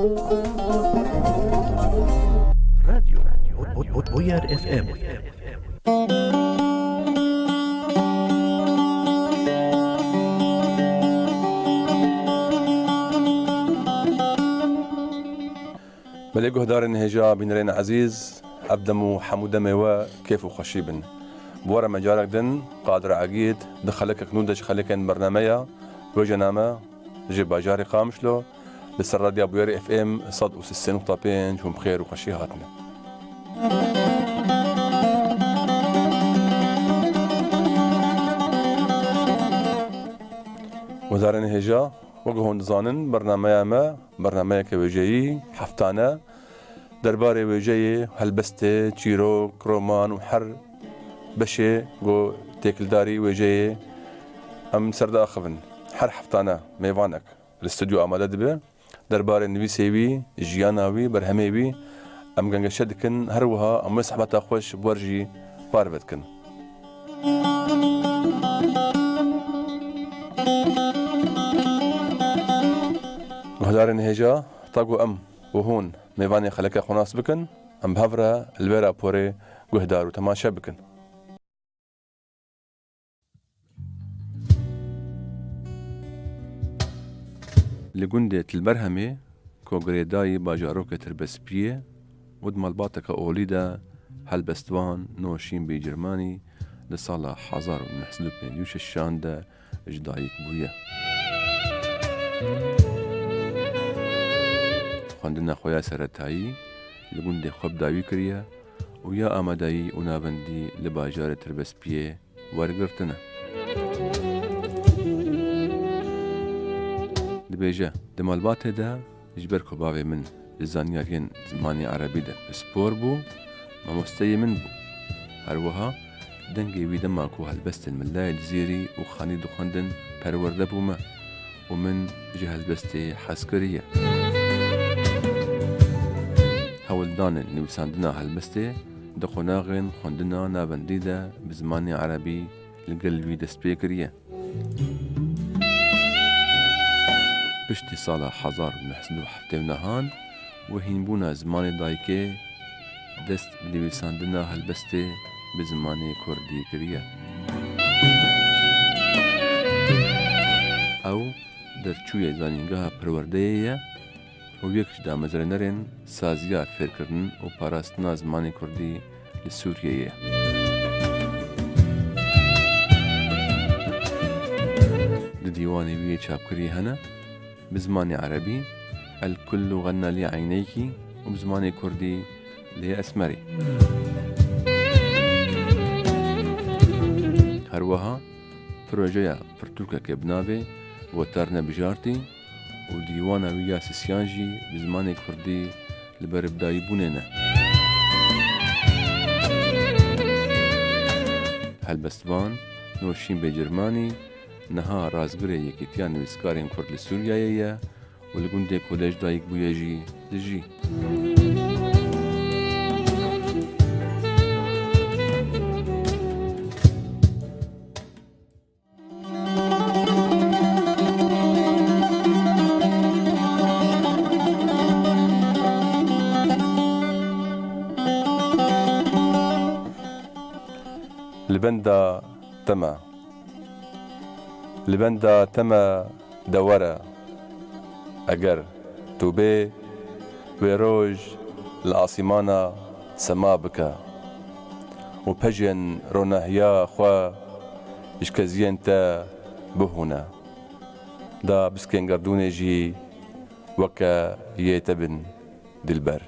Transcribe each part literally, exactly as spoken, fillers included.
Radyo Bo-, Bo-, Bo-, Boyar F M. Belê guhdarên hêja, bînerên ezîz, ev dem û hemû demê we kêf û xweşî bin. Bi we re me carek din Qadir Egîd di xelekek nû de ji xelekên bernameya Wêjename ji bajarê Qamişlo li ser Radya Bûyerê F M sed û sê nokta pênc hûn bi xêr û xweşî hatine. Guhdarên hêja, wek hûn dizanin, bernameya me bernameyeke wêjeyî, heftane, derbarê wêjeyê, helbestê, çîrok, roman û her beşê ku têkildarî wêjeyê em ser diaxivin. Her heftane mêvanek li stûdyo amade dibe. Derbarê nivîsê wî, jiyana wî, berhemê wî em gengeşe dikin, her wiha em wê sehbeta xweş bi we re jî parve dikin. Guhdarên hêja, ta ku em û hûn mêvanê xeleke xwe nas bikin, em bi hev re li vê raporê guhdar û temaşe bikin. Li gundê Tilberhemê, ku girêdayî bajarokê Tirbespiyê û di malbateke olî de helbestvan Noşîn Bêcirmanî di sala hezar û neh sed û pêncî û şeşan de ji dayik bûye. Xwendina xwe ya seretayî li gundê xwe bi dawî kiriye û ya amadeyî û navendî li bajarê Tirbespiyê wergirtine. Dibêje, di malbatê de ji ber ku bavê min di zanyariyên zimanê erebî de pispor bû, mamosteyê min bû. Her wiha dengê wî dema ku helbestên Milayê Cizîrî û Xanî dixwendin perwerde bû me û min ji helbestê hez kiriye. Hewldanên nivîsandina helbestê di qonaxên xwendina navendî de bi zimanê erebî li gel wî dest pê kiriye. Piştî sala hezar û neh sed û heftê û nehan û hînbûna zimanê dayikê dest bi nivîsandina helbestê bi zimanê kurdî kiriye. Ew derçûyê Zanîngeha Perwerdeyê ye û yek ji damezrênerên saziya fêrkirin û parastina zimanê kurdî li Sûriyeyê ye. Di dîwanê wî yê çapkirî hene, bi zimanê erebî, El Kullu Xenna Lî Eyneykî û bi zimanê kurdî, Lê Esmerî. Her wiha projeya pirtûkeke bi navê Wetarine Bijartî û dîwana wî ya sisiyan jî bi zimanê kurdî li ber bidayîbûnê ne. Helbestvan Noşîn Bêcirmanî niha razgirê Yekîtiya Nivîskarên Kurd li Sûriyeyê ye û li gundê ku lê ji dayik bûye jî dijî. Li benda te me. Li benda te me de were. Eger tu bê, wê roj li asîmana sema bike û pejên ronahiya xwe ji keziyên te bihûne. Da biskên gerdûnê jî weke yê te bin, dilber.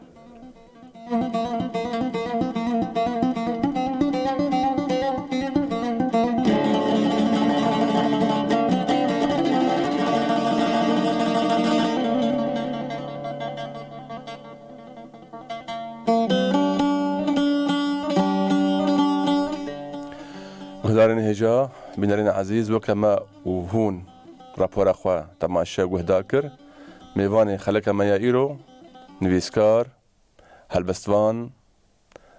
Guhdarên hêja, bînerên ezîz, weke me û hûn rapora xwe temaşe guhdar kir. Mêvanê xeleke me ya îro, nivîskar, helbestvan,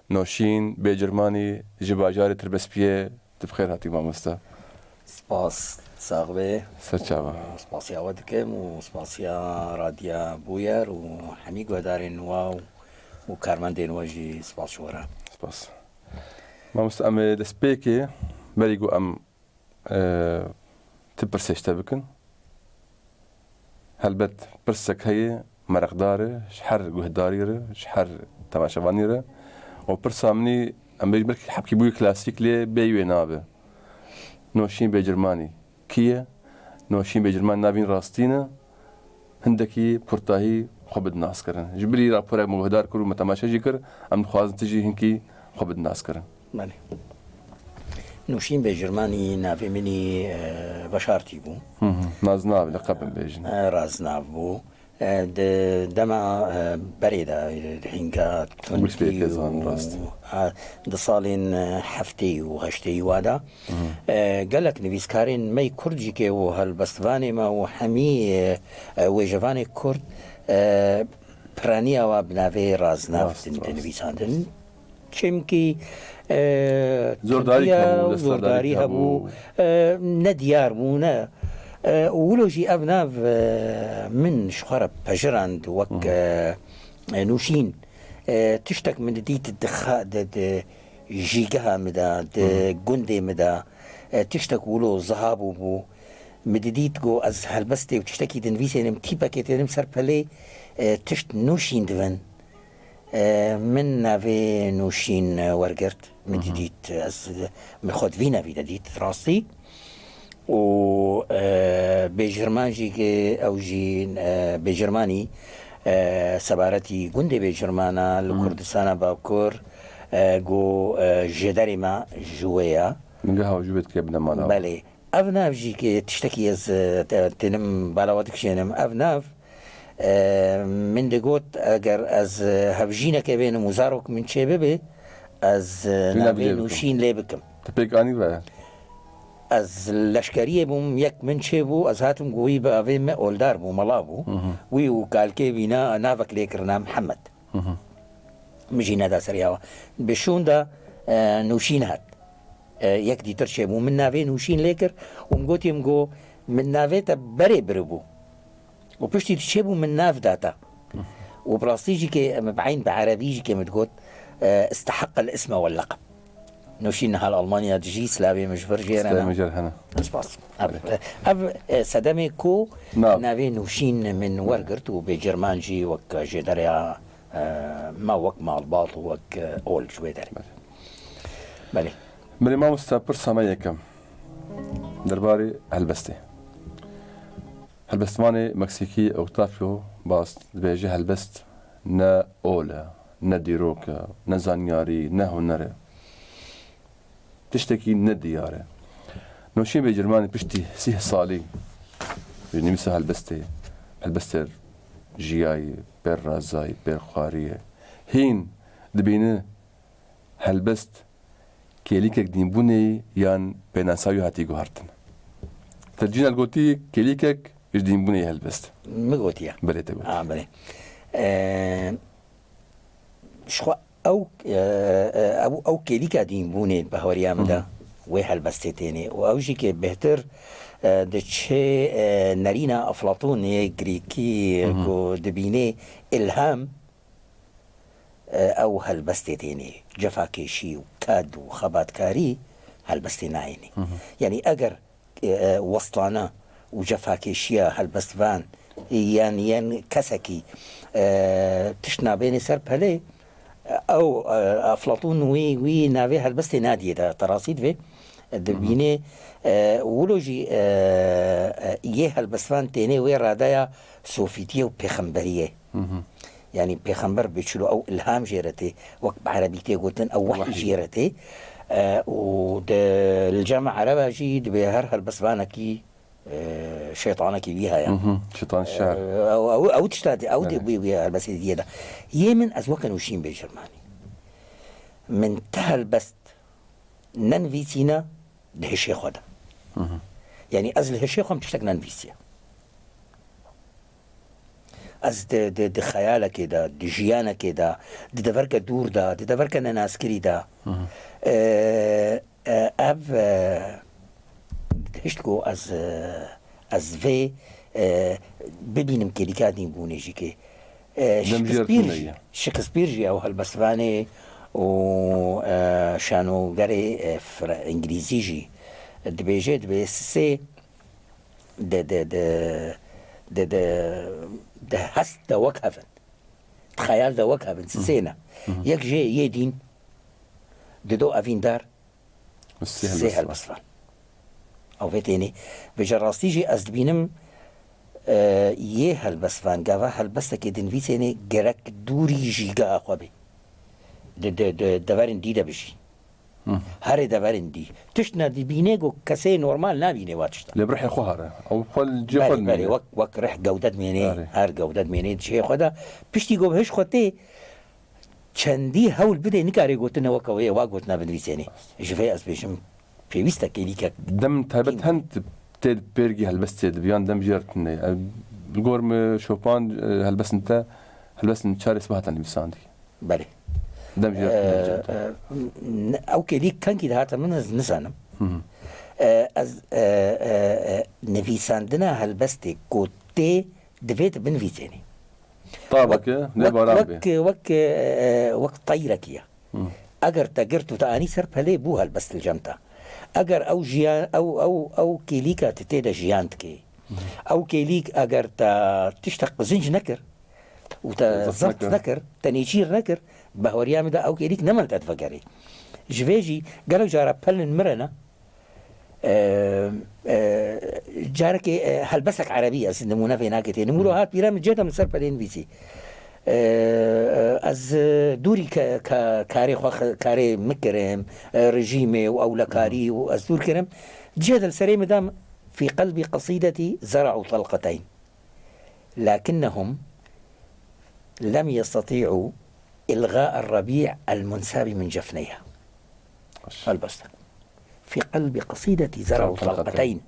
Noşîn Bêcirmanî ji bajarê Tirbespiyê, tu bi xêr hatî mamoste. Spas, sax be. Ser çava. Spasiya we dikim û spasiya Radya Bûyer û hemî guhdarên we û, û karmendên we jî spas ji we re. Spas. Mamoste, em ê destpêkê berî ku em, e, ti pirsê ji te bikin. Helbet pirsek heye, mereqdar e, ji her guhdarî re, ji her temaşevanî re. Û pirsa min î, em bêjin belkî hebkî bûye klasîk lê bêyî wê nabe. Noşîn Bêcirmanî kî ye? Noşîn Bêcirmanî navîn rastî ne? Hindekî kurtahî xwe bidin naskirin. Ji bilî raporek me guhdar kir û me temaşe jî kir, em dixwazin tu jî hinkî xwe bidin naskirin. Belê. Nûşîn Bêcirmanî navê min î, e, Veşartî bû. Hı hı. Naznav, leqeb em bêjin. E, raznav bû. E, di dema, e, berê de, e, hînga tundî Wî pêke zan û, rast. e, di salên, e, heftê û heştê wa de, Hı hı. e, gelek nivîskarên me yê Kurd jî ke û helbestvanê me û hemî, e, e, wêjevanê Kurd, e, piraniya wa bi navê Raznav Rast, din rast. dinivîsandin. Çimkî, e, Zordarî tundiya hebû, û destdardarî zordarî hebû. hebû, e, ne diyar bû, ne. E, û wilo jî ev nav, e, min ji xwe re pejirand wek, Hı hı. e, e, nûşîn. E, tiştek min didît di xa-, di, di jîgeha min de, di Hı hı. gundê min de, e, tiştek wilo ziha bûbû. Min didît ku ez helbestê û tiştekî dinivîsênim, tîpekê tênim ser pelê, e, tişt nûşîn dibin. E, min navê Nûşîn, e, wergirt. Min Hı hı. didît, ez, min xwe di vî nevî de dît, rastî. Û, e, Bêjirman jî ki ew jî, e, Bêjirmanî, e, sebaretî gundê Bêjirmana li Hı. Kurdistana Bakur, e, ku, e, jêderê me ji wê ye. Min geha jû vê dike bide mala. Belê. Ev nav jî ki tiştekî ez, e, te-, tênim bala we dikişênim. Ev nav, e, min digot, eger ez, e, hevjîneke bênim û zarok min çêbibe, ez, e, Vî navê navê lê bikim. Nûşîn lê bikim. Te pêk anî ve? Ez leşkeriyê bûm, yek min çêbû, ez hatim ku wî bi avê me oldar bû, mela bû. Hı hı. Wî û kalkê wî na-, navek lê kirina Mihemed. Hı hı. Min jî neda ser ya. Bi şûn de, e, Nûşîn hat. E, yek dîtir çêbû. Min navê Nûşîn lê kir û min gotî, min got, min navê te berê biribû. Û piştî tu çêbû min nav da te. Û bi rastî jî ke em bi eyn bi erebî jî ke min digot, e, isteheqel isme wel leqeb. Nûşîn niha li Almanya dijî, silavê min ji vir jê re Silavê ne. min jê re hene. Spas. Ev, ev, e, sedemê ku Nav. navê Nûşîn min wergirt û Bêcirman jî wek jêdereya, e, me wek malbat û wek, e, ol ji wê derê. Belê. Belê. Belê mamoste, pirsa me yekem. Derbarê helbestê. Helbestvanê Meksîkî Octavio Bast dibêje helbest ne ol e, ne dîrok e, ne zanyarî, ne huner e. Tiştekî nediyar e. Noşîn Bêcirmanî piştî sîh salî ji nivîsa helbestê, helbestê jiyayî, pêr razayî, pêr xwarî ye. Hîn dibîne helbest kêlîkek dînbûnê yan pênasa wî hatî guhartin. Te cîna gotî kêlîkek ji dînbûnê helbest. Min gotiye. Belê te got. A, belê. Ee, ji xwe ew, e, e, ew, ew kêlîka dînbûnê bi haweriya min de Hı hı. wê helbestê tênê. Û ew jî kê bêhtir, e, diçe, e, nerîna Eflatûnê Grîkî Hı hı. ku dibînê îlham, e, ew helbestê tênê. Cefakêşî û kad û xebatkarî helbestê nayênê. Hı hı. Yanî eger, e, e, westlana û cefakêşiya helbestvan yan, yan kesekî, e, tişt nabênê ser pelê, ew, e, Eflatûn wî, wî navê helbestê nadiyê de, te rastî divê. Dibînê, e, wilo jî, e, e, yê helbestvan tênê wê radeya sofîtiyê û pêxemberiyê. Hı hı. Yanî pêxember bê çilo ew îlham jê re tê, wek bi erebî tê gotin, ew wehy Wehy. jê re tê. E, û di, li cema ereba jî dibê her helbestvanekî, e, şeytanekî wî heye. Hı hı. Şeytan şer. E, ew, ew, ew tişta dê, ew dê Evet. wî, wî helbestê diyê de. Yê min ez weke Nûşîn Bêcirmanî. Min ti helbest nenivîsîne di hişê xwe de. Hı hı. Yanî ez li hişê xwe min tiştek nenivîsiye. Ez di, di, di xeyalekê de, di jiyanekê de, di deverke dûr de, di deverke nenaskirî de, Hı hı. e, e, ev, e, di Hişt ku ez, e, ez vê, e, bibînim kêlîka dînbûnê jî kê. E, Dem jî Shakespeare tune jî, ye. Shakespeare jî ew helbestvanê û, e, şanogerê, e, fre-, îngilîzî jî dibêje, dibê sê di, di, di, di, di, di hest de wek hev in. Di xeyal de wek hev in, sê ne. Yek jê yê dîn, dido evîndar, Sê sê helbestvan. Helbestvan. Ew vê tênê. Vêca rastî jî ez dibînim, e, yê helbestvan, gava helbestekê dinivîsênê gerek dûrî jî geha xwe bê. Di, di, di deverên dî de bijî. Hı. Herê deverên dî. Tişt ne dibînê ku kesê normal nabînê wa tişta. Lê bi rihê xwe here. Ew xwe li cê xwe Belê, belê, dimîne. Wek, wek rih gewde dimênê, Erê. Her gewde dimênê di cihê xwe de. Piştî ku bi hiş xwe tê, çendî hewl bidê, nikarê gotina weke wê, wa gotina binivîsênê. Ji vê ez bêjim, pêwîst e kêlîkek Dem taybet hend tê pêrgî helbestê dibiyan, dem jî tune ye. Ev, li gor min Chopin, e, helbestin te, helbestin çarê sibe hatan nivîsandî. Belê. Dem jî tune ye. E, e, n-, ew kêlîk kenkî dihate min, ez nizanim. Hı hı. E, ez, e, e, e, nivîsandina helbestê ku tê divê tu binivîsênî. Tabeke, Wek, lê wek, baran wek, bê. wek, e, e, wek teyrekî ye. Hı. Eger te girt û te anî ser pelê, bû helbest li cem te. Eger ew jiyan, ew, ew, ew kêlîka tu tê de jiyan dikê. Hı. Ew kêlîk eger te tiştek qizinc nekir û te Zeft zeft nekir. nekir, te nêçîr nekir, bahweriya min de ew kêlîk ne mel te divegerê. Ji vê jî gelek cara pelin min re ne, E, e, carekê, e, helbestek erebî, ez nimûne vê nake tê. Nimûro hat bîra min, cihê de min ser pelê nivîsî. E, e, ez, e, dûrî ke-, ke-, karê xwe, karê min kirim, e, rejîmê û ewlekarî û ez dûr kirim. Cihê de li serê min da, "في قلب قصيدتي زرعوا طلقتين لكنهم لم يستطيعوا إلغاء الربيع المنساب من جفنيها." Helbestek. "في قلب قصيدتي زرعوا طلقتين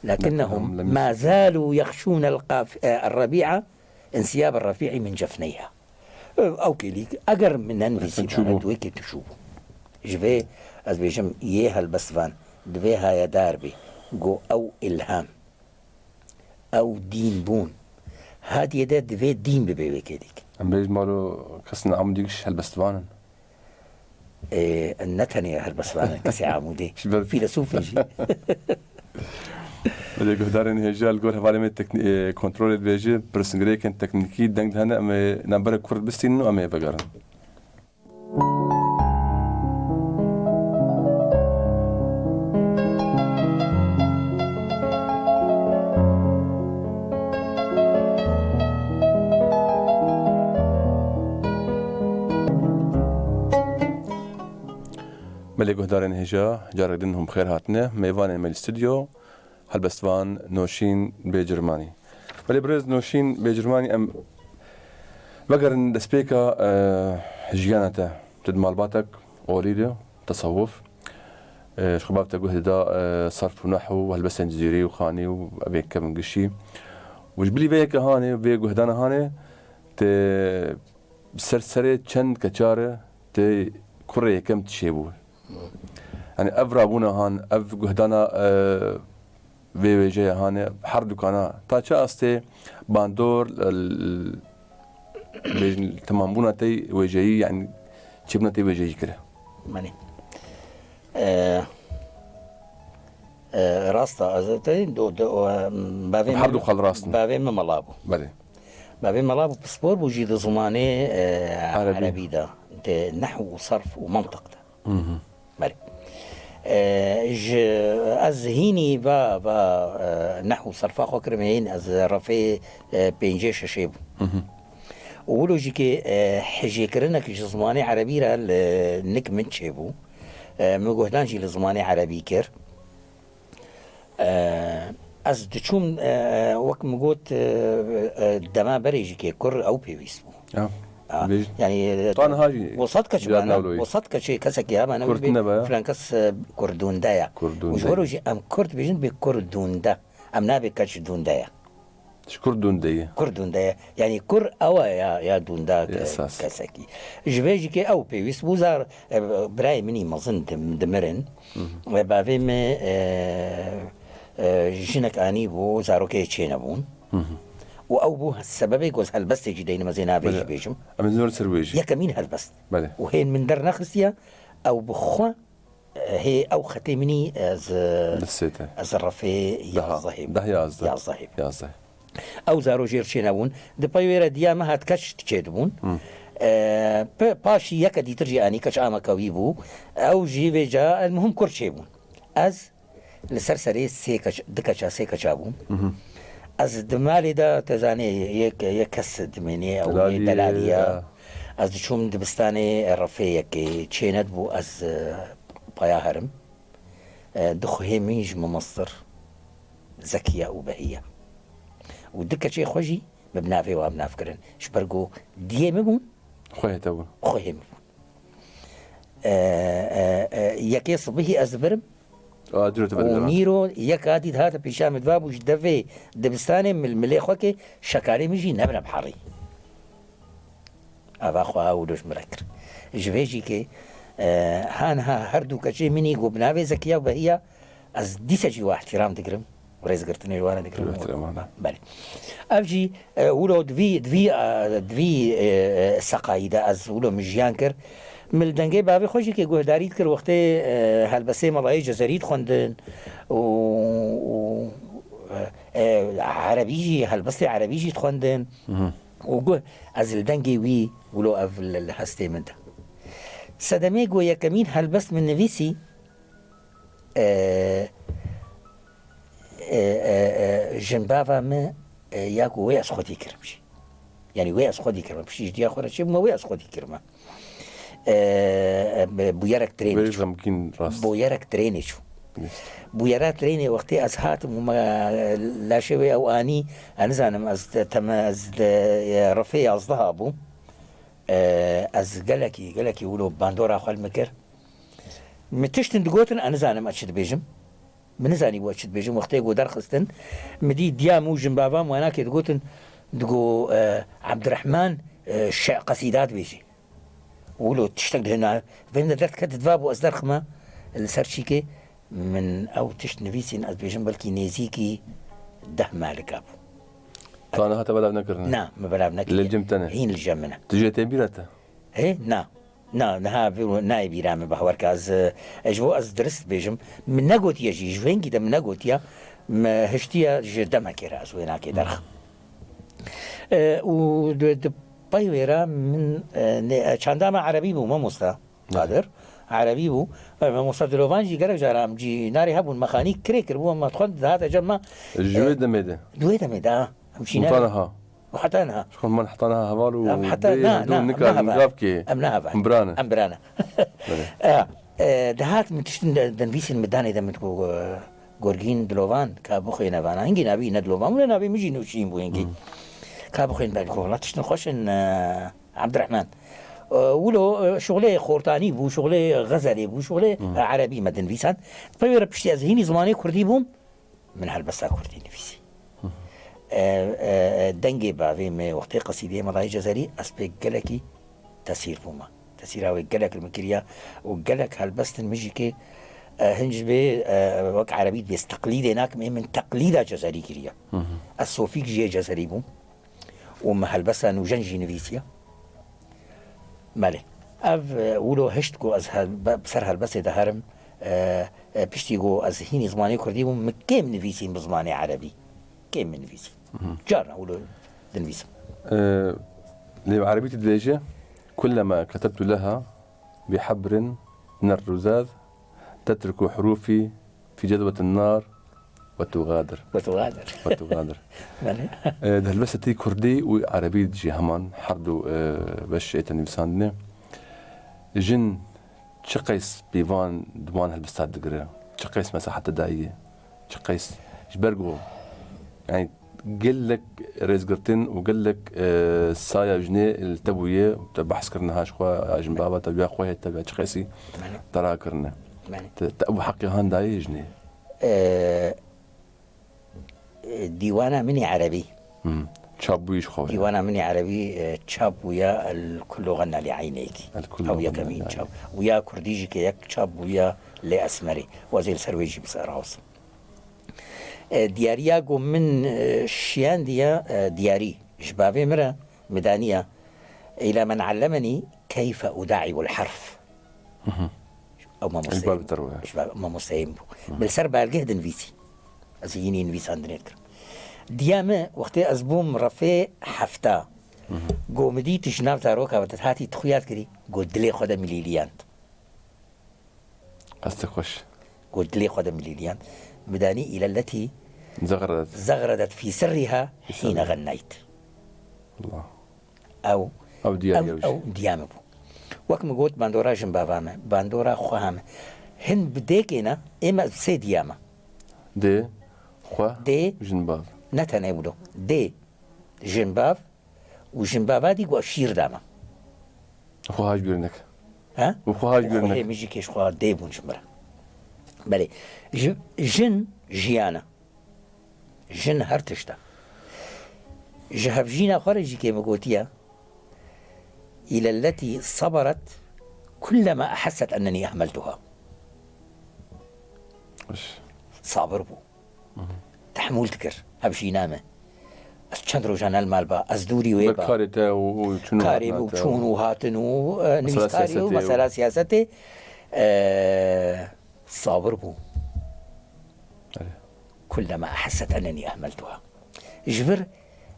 لكنهم ما زالوا يخشون القاف-، آه، الربيع انسياب الربيع من جفنيها." Ew kêlîk, eger min nenivîsî, Çûbû. Wekî tu çûbû. Ji vê ez bêjim, yê helbestvan divê hayedar bê, go ew îlham, ew dîn bûn. Hatiye de divê dîn bibe wê kêlîk. Em bêjin, balo, kesên Amûdî giş helbestvan in. Ê, ne tenê helbestvan in, kesê Amûdê. Ji ber Fîlesûf in jî. Belê guhdarên hêja, li gor hevalê me teknî-, ê, kontrolê dibêje, pirsgirêkên teknîkî deng dihene, em ê navberek kurt bistînin û em ê vegerin. Belê guhdarên hêja, carek din hûn bi xêr hatine. Mêvanên me li stûdyo, helbestvan Noşîn Bêcirmanî. Belê birêz Noşîn Bêcirmanî, em vegerin destpêka, e, jiyana te. Tu di malbatek olî de, tesewuf, e, ji xwe bav te guh dida, e, serf û nehw û helbestên cizîrî û xanî û evê kevin gişî. Û ji bilî vê yeke hanê, vê guhdana hanê, te ser serê çend keçar e, te kurê yekem tu çêbû. Yani ev rabûna han, ev guhdana, e, vê wêjeya hanê, her dukana, ta çi astê bandor, l-, l-, bêjin, temambûna te wêjeyî, yani çêbûna te wêjeyî kire? Belê. E, e, rast e, ez te do, do, e, bavê Her min, du xal rast in. Bavê min mela bû. Belê. Bavê mela bû, pispor bû jî di zimanê, e, Erebî. Erebî de, di nehw û serf û mantiq de. Hı hı. Belê. E, ji, ez hînî va, va, e, nehw û serfa xwe kirim hîn, ez refê, e, pêncê şeşê bûm. Hı hı. Û wilo jî kê, e, hijêkirinek ji zimanê erebî re li nik min çêbû. E, min guhdan jî li zimanê erebî kir. E, ez diçûm, e, wek min got, e, e, dema berê jî kê kur ew pêwîst bû. Ya. Ha, Bêj-, yani, e, ta niha jî wesat keç ciyan bana, navloyî. Wesat keçê kesekî hema ne Kurd wî bê nebe. Filan kes, e, kurdûnde ya. Kurdûnde. Û ji wero jî em kurd bêjin bê kurdûnde. Em nabê keç dûnde ya. Ji kur dûn de ye. Kur dûn de ye. Yanî kur ew e ya, ya dûnda, e, kesekî. Ji vê jî ke ew pêwîst bû zar, e, birayê min î mezin dim-, dimirin. Ve bavê me, e, e, jinek anî bû, zarokê çê nebûn. Û ew bû sebebê ku ez helbestê jî deynim, ez ê navê jî bêjim. Em ê zor ser wê jî. Yekemîn helbest. Belê. Û hên min dernexistiye, ew bi xwe Hê ew xetê min î ez, ez refê yazdehê bûm. Deh yazdeh. Yazdehê bûm. Yazdeh. Ew zaro jêr çênebûn. Di pey wê re diya me hat keç çêdibûn. E, pe-, paşî yeke dîtir jî anî keç ameke wî bû. Ew jî vêca el muhim kur çêbûn. Ez li ser serê sê keç, du keça, sê keça bûm. Ez di malê de, te zanê, yek, yek kes dimênê, ew yê delalî ye. Ez diçûm dibistanê refê yekê çê nedibû, ez, e, paya herim. E, du xwehê min ji min mestir, Zekiye û Behiye. Û du keçê xwe jî min bi navê wan nav kirin. Ji ber ku diyê min bûn. Xwehê te bûn. Xwehê min bûn. E, e, e, yekê sibihî ez dibirim. Û nîro yek adî dihate pêşiya min, divabû ji devê dibistanê mil-, milê xwe ke şekalê min jî nebine biherî. Ava xwe ha wilo ji min re kir. Ji vê jî ke, e, ha niha her du keçê min î ku bi navê Zekiya û Behiya, ez dîse jî wa ihtiram digirim. Rêzgirtinê ji wan re digirim. Ihtiram, ha. Belê. Ev jî, e, wilo di vî, di vî, e, di vî, e, e, seqayî de ez wilo min jiyan kir. Min li dengê bavê xwe jî ke guhdarî dikir wextê, e, helbestê Melayê Cezerî dixwendin û, û, e, e, erebî jî, helbestê erebî jî dixwendin. Û guh, ez li dengê wî wilo ev li, li hestê min de. Sedemê ku yekemîn helbest min nivîsî, e, e, e, e, jinbava min, e, ya ku wê ez xwedî kirim jî. Yanî wê ez xwedî kirime. Piştî ji diya xwe re çêbûme, wê ez xwedî kirime. E, e, bi-, bûyerek trênê çû. Xemgîn rast. Bûyerek trênê çû. Bûyera trênê wextê ez hatim û me laşê wê ew anî, ez nizanim, ez te-, teme, ez de, e, refê yazdeh bûm. E, ez gelekî, gelekî wilo bandora xwe li min kir. Min tiştin digotin, ez nizanim ez çi dibêjim. Min nizanî we çi dibêjim. Wextê ku derxistin, min dî diya min û jinbava min wenakê digotin, digo, e, Ebdirehman, e, şe-, qesîda dibêjî. Wilo tiştek dihêna, vê min de derdikete, divabû ez derxime li ser çîkê, min ew tişt nivîsîn, ez dibêjim belkî nêzîkî deh malika bû. Ta niha te belav nekirine? Na, min belav nekiriye. Li cem te ne? Hîn li cem min e. Tu jê tê bîra te? Hê? Na. Na, niha vê nayê bîra min, bawer ke ez, e, ji bo ez dirist bêjim. Min negotiye jî, ji wêngî de min negotiye. Min hiştiye ji demekê re ez wênakê derxim. E, û di, di pey wê re min, e, ne, e, çanda me erebî bû, mamosta Qadir. Erebî bû. E, mamosta Dilovan jî gelek caran em cî narê hebûn, mexanîk kirê kiribû, em dixwend dihate cem me. Ji wê demê de? Di wê demê de, ha. Em çî Heta niha. Û heta niha. Ji xwe man heta niha heval û Em heta bê na, hindû na, em nikarin naheve. Gavkê. Em naheve. Em birane. Em birane. Belê. E, e, dihat min tiştin de, dinivîsîn min danê de min ku, e, Gorgîn Dilovan, ka bixwêne vana. Hingî navî ne Dilovan bû, ne navê min jî Nûşîn bû hingî. Hmm. Ka bixwên ben ku, valla tiştin xweş in, e, Ebdirehman. E, wilo, e, şuxlê xortanî bû, şuxlê xezelê bû, şuxlê, Hmm. e, erebî me dinivîsan. Pey wê re piştî ez hînî zimanê kurdî bûm. Min helbesta kurdî nivîsî. E, e, e, dengê bavê me wextê qesîdeyê Melayê Cezerî, ez pê gelekî tesîr bûme. Tesîra wê gelek li min kiriye û gelek helbestin min jî kê, e, hin ji bê, e, wek erebî dibê, ez teqlîdê nakim, ê min teqlîda Cezerî kiriye. Hı hı. Ez sofîk jê Cezerî bûm. û min helbesta nûjen jî nivîsiye. Belê. Ev, e, wilo hişt ku ez hel-, be-, bi ser helbestê de herim, e, e, piştî ku ez hînî zimanê kurdî bûm, min kêm nivîsîn bi zimanê erebî. Kêm min nivîsîn. Mhm. Carna wilo dinivîsim. E, lê bi erebî tu dibêje, "Kullema ketebtu leha bi habrin min ruzaz, tetruku hurufi fi cedwetin nar ve tugadir." Ve tugadir. Ve tugadir. Belê. E, di helbestê kurdî û erebî jî heman her du, e, beş ê te nivîsandinê. Jin çi qeys pîvan di wan helbestan digire? Çi qeys mesahete daye? Çi qeys? Ji ber ku, yani, gelek rêzgirtin û gelek, e, saya jinê li te bûye, te behs kir niha ji xwe, ya jinbava te, ya xwehê te, ya çi qeysî Belê. Te rakirine. Belê. Te, te ew heqê han dayê jinê? E, e, dîwana min ê erebî. Çap bûyî ji xwe. Dîwana min ê erebî, e, çap bûye El Kullu Xenna Li Eyneyk. El Kullu Ew Xenna yekemîn Li çap. Eyneyk. Û ya kurdî jî ke yek çap bûye Lê Esmerî. Wezê li ser wê jî bi ser rawsim. E, diyariya ku min, e, şiyandiye, e, diyarî ji bavê min re mi daniye. Îla men ellemenî keyfe udaî ul harf. Ew mamosteyê Ji bavê te re waya. Ji ba-, mamosteyê min bû. Bi li ser belgeh dinivîsî. Ez hînî nivîsandinê dikirim. Diya min, wextê ez bûm refê hefta, go min dît ji nav zaroka ve hatî tixuyat kirî, go dilê xwe de milîliyand. Heste xweş. Go dilê xwe de milîliyand. Mi danî île letî Zexredet. Zexredet fî sirrîha Fî hîne sirrîha. Xennayt. Allah. Ew, Ew diyar ew, ew jî. Ew diya min bû. Wek min got, bandora jinbava me, bandora xweha me. Hin bi dêkê ne, ê me sê diya me. Dê, xwe, Dê, jinbav. Ne tenê wilo. Dê, jinbav û jinbava dî ku şîr da me. Xweha ji bîr neke. He? Û xweha ji bîr Xwehê neke. Min jî kêş xweha dê bûn ji min re. Belê. Ji-, jin, jiyan e. Jin her tişt e. Ji hevjîna xwe re jî kê min gotiye, île letî sabaret kullema eheset ennenî ehmeltuha. Baş. Sabir bû. Tehmûl dikir hevjîna me. Ez çend rojan el mal ba, ez dûrî wê Wek ba. Karê te û, û çûn û Karê hatina û te çûn û hatin û, e, Mesela nivîskarî û siyasetê û mesela siyasetê, e, sabir bû. Erê. Kullema eheset ennenî ehmeltuha. Ji vir,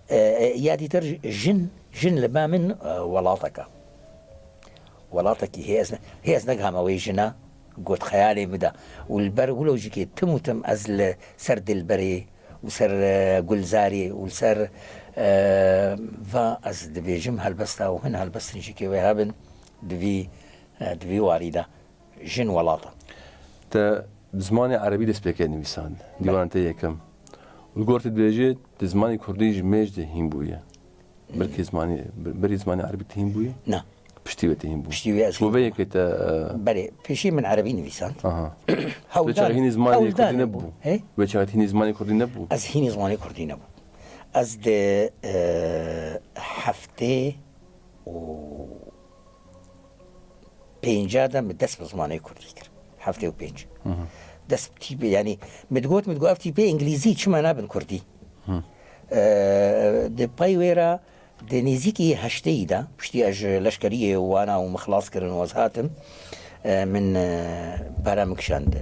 e, e, ya dîtir jin, jin li ba min, e, welateke. Welatekî hê ez ne, hê ez negihame wê jina, got xeyalê min de. Û li ber wilo jî kê tim û tim ez li ser Dilberê û ser, e, Gulzarê û li ser, e, va ez dibêjim helbesta û hin helbestin jî kê wê hebin di vî, e, di vî warî de. Jin welata. Te bi zimanê erebî dest pê kir nivîsand. Belê. Dîwana te yekem. Û li gor te dibêje, di zimanê kurdî ji mêj de hîn bûye. Belkî zimanê, ber-, berî zimanê erebî te hîn bûye? Na. Piştî wê te hîn bû. Piştî wê ez Bo hîn vê bûm. Yekê te, e, Belê, pêşî min erebî nivîsand. Aha. Hewldan-, Wê çaxê hînî zimanê hewldanê kurdî bû. Nebû? He? Wê çaxê hînî zimanê kurdî nebû? Ez hînî zimanê kurdî nebûm. Ez di, e, heftê û pênca de min dest bi zimanê kurdî kir. Heftê û pênc. Hı hı. Dest bi tîpê, yanî min digot, min digot, ev tîpê îngilîzî çima nabin kurdî? Hı. Ee, di pey wê re di nêzîkî heşteyî de, piştî ez ji leşkeriyê û wana û min xilas kirin û ez hatim, e, min, e, pere min kişand.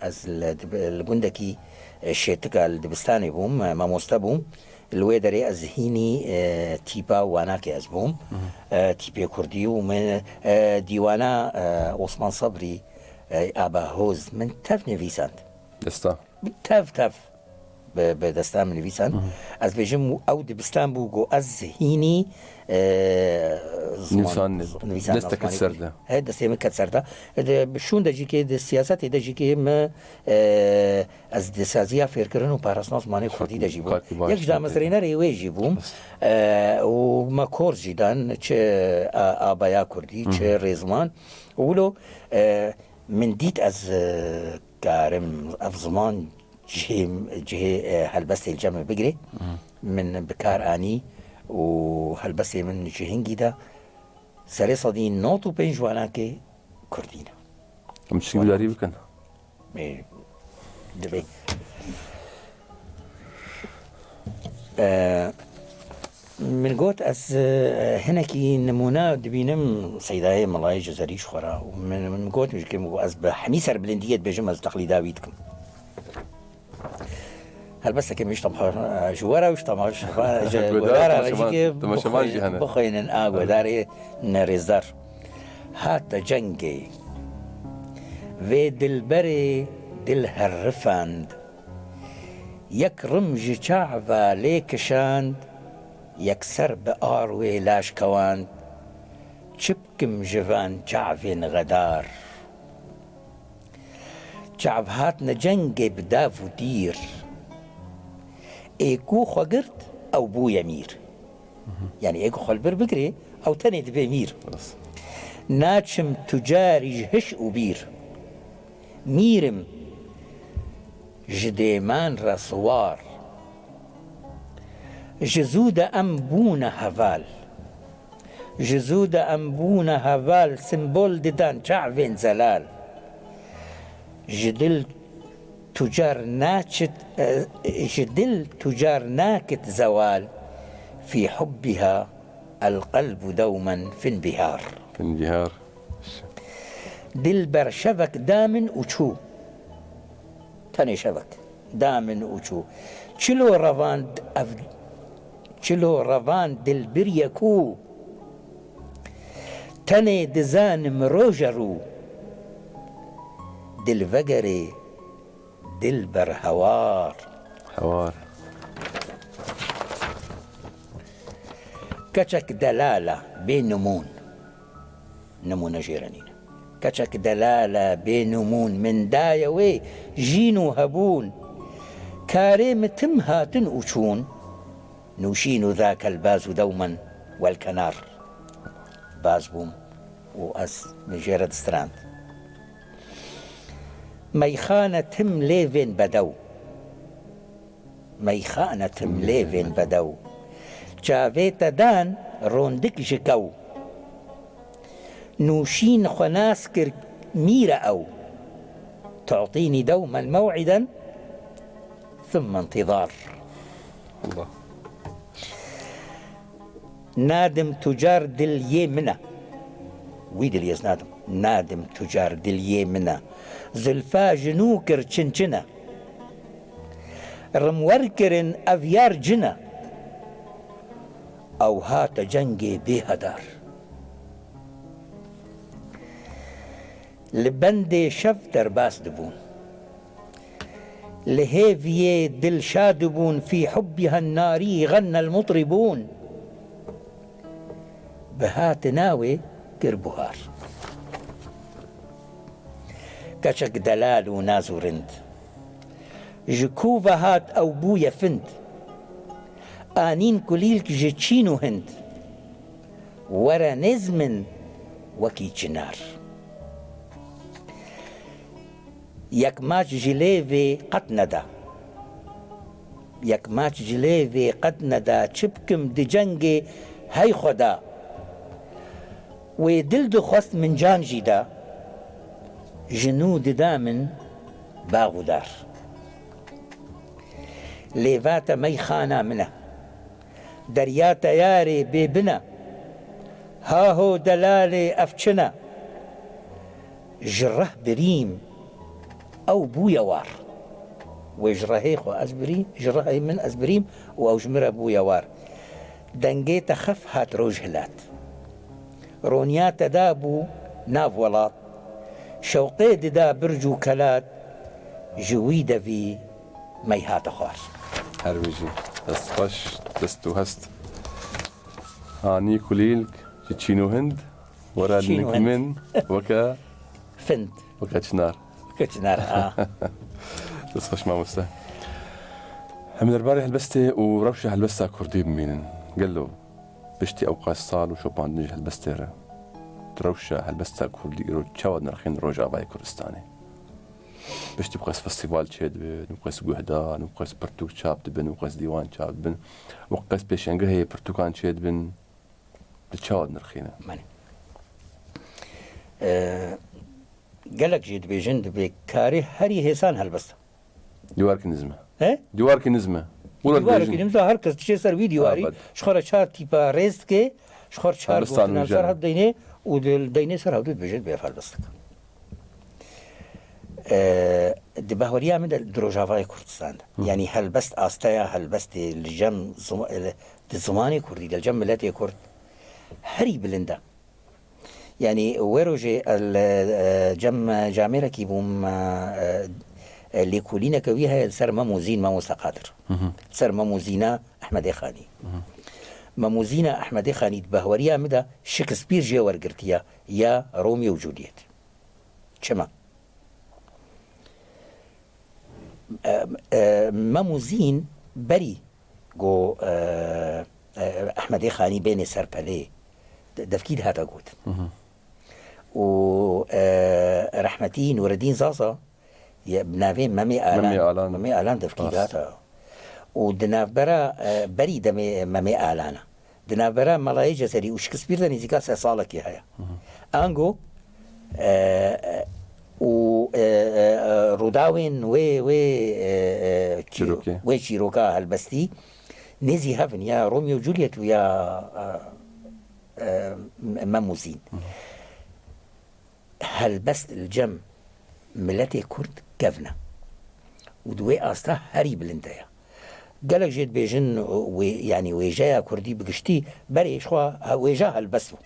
Ez li dib-, li gundekî, e, şêtika li dibistanê bûm, e, mamoste bûm. Li wê derê ez hînî, e, tîpa wanakê ez bûm. Hı hı. E, tîpê kurdî û min, e, dîwana, e, Osman Sabrî, e, Aba Hoz, min tev nivîsand. Desta. Tev, tev bi, bi desta min nivîsand. Hı hı. Ez bêjim ew dibistan bû ku ez hînî, e, ziman-, Nivîsandinê. Nivîsandina Dest te ket zimanê ser kurdî. De. He, destê min ket ser de. E, di şûn de jî kê, di siyasetê de jî kê min, e, Ez di saziya fêrkirin û parastina zimanê kurdî de jî bûm. Xakî baş Yek ji damezrênerê wê jî bûm. Rast. E, û me kors jî dan, çi, a, abaya kurdî, çi Hı hı. rêzman. Û wilo, e, min dît ez, e, karim ev ziman cihê, cihê, e, helbestê li cem min bigirê. Hı. Min bi kar anî û helbestê min ji hingî de serê sedî nod û pênc wanakê kurdî ne. Em çi gudarî bikin? Ê, divê. Ee, min got, ez, e, hinekî nimûne dibînim Seydayê Melayê Cezerî ji xwe re. Û min, min got, min ji kêm got, ez bi hemî serbilindiyê dibêjim, ez teqlîda wî dikim. Helbesteke min ji temaşe-, ji we re û ji temaşe-, ji Guhdar, guhdara re jî temaşevan, ke temaşevan jî bixwe-, hene. Bixwînin, a, guhdarê ne rêzdar. Hate cengê. Vê dilberê dil herifand. Yek rim ji çava lê kişand, yek ser bi ar wê laş kewand. Çi bikim ji van çavên xedar? Çav hatine cengê bi dav û dîr. Ê ku xwe girt, ew bûye mîr. Yanî ê ku xwe li bir bigirê, ew tenê dibe mîr. Rast. Naçim tucarî ji hiş û bîr. Mîr im ji dêman re siwar. Ji zû de em bûne heval. Ji zû de em bûne heval, simbol didan çavên zelal. Ji dil tucar naçit, e, ji dil tucar nakit zewal. Fî hubbiha el qelbu dewmen finbihar. Finbihar. Dilber şevek da min û çû. Tenê şevek da min û çû. Çilo revand ev, çilo revand dilbirye ku. Tenê dizanim roje rû. Dil vegerê dilber hewar. Hewar. Keçek delal e bê nimûn. Nimûne jê re nîne. Keçek delal e bê nimûn, min daye wê jîn û hebûn. Karê min tim hatin û çûn. Nûşîn û zakel baz û dewmen wel kenar. Baz bûm û ez min jê re distrand. Meyxane tim lêvên bedew. Meyxane tim lêvên bedew. Çavê te dan rondik ji kew. Nûşîn xwe nas kir mîre ew. Tu'tînî dewmen mew'iden, thumme intizar. Allah. Nadim tucar dil yê min e. Wî dil yê ez nadim. Nadim tucar dil yê min e. Zulfa ji nû kir çin çin e. Rimwer kirin ev yar cin e. Ew hate cengê bêhedar. Li bendê şev derbas dibûn. Li hêviyê dilşa dibûn, fî hubbiha narî xennel mutribûn. Bi hatina wê kir buhar. Keçek delal û naz û rind. Ji ku ve hat ew bûye find. Anîn kulîlk ji Çîn û Hind. Were nêz min wekî çinar. Yek maç ji lêvê qet neda. Yek maç ji lêvê qet neda. Çi bikim di cengê hey xwe da. Wê dil dixwest min can jî da. Ji nû dida min bax û dar. Lêva te meyxana min e. Derya te yarê bêbin e. Haho delalê ev çi ne? Ji reh birîm, ew bûye war. Wê ji rehê xwe ez birîm, ji rehê min ez birîm û ew ji min re bûye war. Dengê te xef hat roj hilat. Roniya te dabû nav welat. Şewqê dida birc û kelat. Ji wî devî mey hate xwar. Her bijî. Dest xweş, dest û hest. Hanî kulîlk ji Çîn û Hind, were Çîn û nik Hind. Min weke Find. Weke çinar. Weke çinar, ha. Dest xweş mamoste. Em derbarê helbestê û rewşa helbesta kurdî bimînin. Gelo piştî ewqas sal û şopandin ji helbestê re, di rewşa helbesta kurdî îro çawa dinirxîn Rojavayê Kurdistanê? Piştî bi qas festîval çêdibin, bi qas guhdan, bi qas pirtûk çap dibin, bi qas dîwan çap dibin, bi qas pêşengehê pirtûkan çêdibin, di çawa dinirxîne? Belê. Ee, gelek jî dibêjin, dibê karê herî hêsan helbest e. Dîwarkî nizme. He? Dîwarkî nizme. Wila Dîwarkî dibêjin. Nizme, her kes diçe ser wî dîwarî, Ha, bad. Ji xwe re çar tîpa rêz dike, ji xwe re çar Helbestan gotina nûjen. Ser hev deynê û di deynê ser hev dibêje, dibê ev helbest dike. Ee, di bahweriya min de di Rojavayê Kurdistan de. Hı. Yanî helbest asteya helbestê li cem zima-, li, di zimanê kurdî de, li cem miletê kurd herî bilind e. Yanî wê rojê el, e, cem camêrekî bûm, e, e, lêkolîneke wî heye li ser Mem û Zîn, Mamoste Qadir. Hı hı. Li ser Mem û Zîna Ehmedê Xanî. Hı hı. Mem û Zîna Ehmedê Xanî di bahweriya min de Shakespeare jê wergirtiye ya Romeo û Juliet. Çima? E, e, Mem û Zîn berî ku, e, e, Ehmedê Xanî bênê ser pelê, de-, devkî dihata gotin. Hı hı. Û, e, rehmetî Nûreddîn Zaza, ye, bi navê Memê Alan, Memê Alan. Memê Alan devkî Rast. Dihata. û di navbera, e, berî demê Memê Alan e. Di navbera Melayê Cezerî û Şikspîr de nêzîka sed salekî heye. Ango, e, e, û, e, e, e, rûdawên wê, wê, e, e, çîro-, Çîrokê. wê çîroka helbestî nêzî hev in, ya Romeo û Juliet û ya, e, e, Mem û Zîn. Helbest li cem miletê Kurd kevn e û di wê asta herî bilind de ye. Gelek jê dibêjin wê, yanî wêjeya Kurdî bi giştî berê ji xwe he-, wêja helbest bû.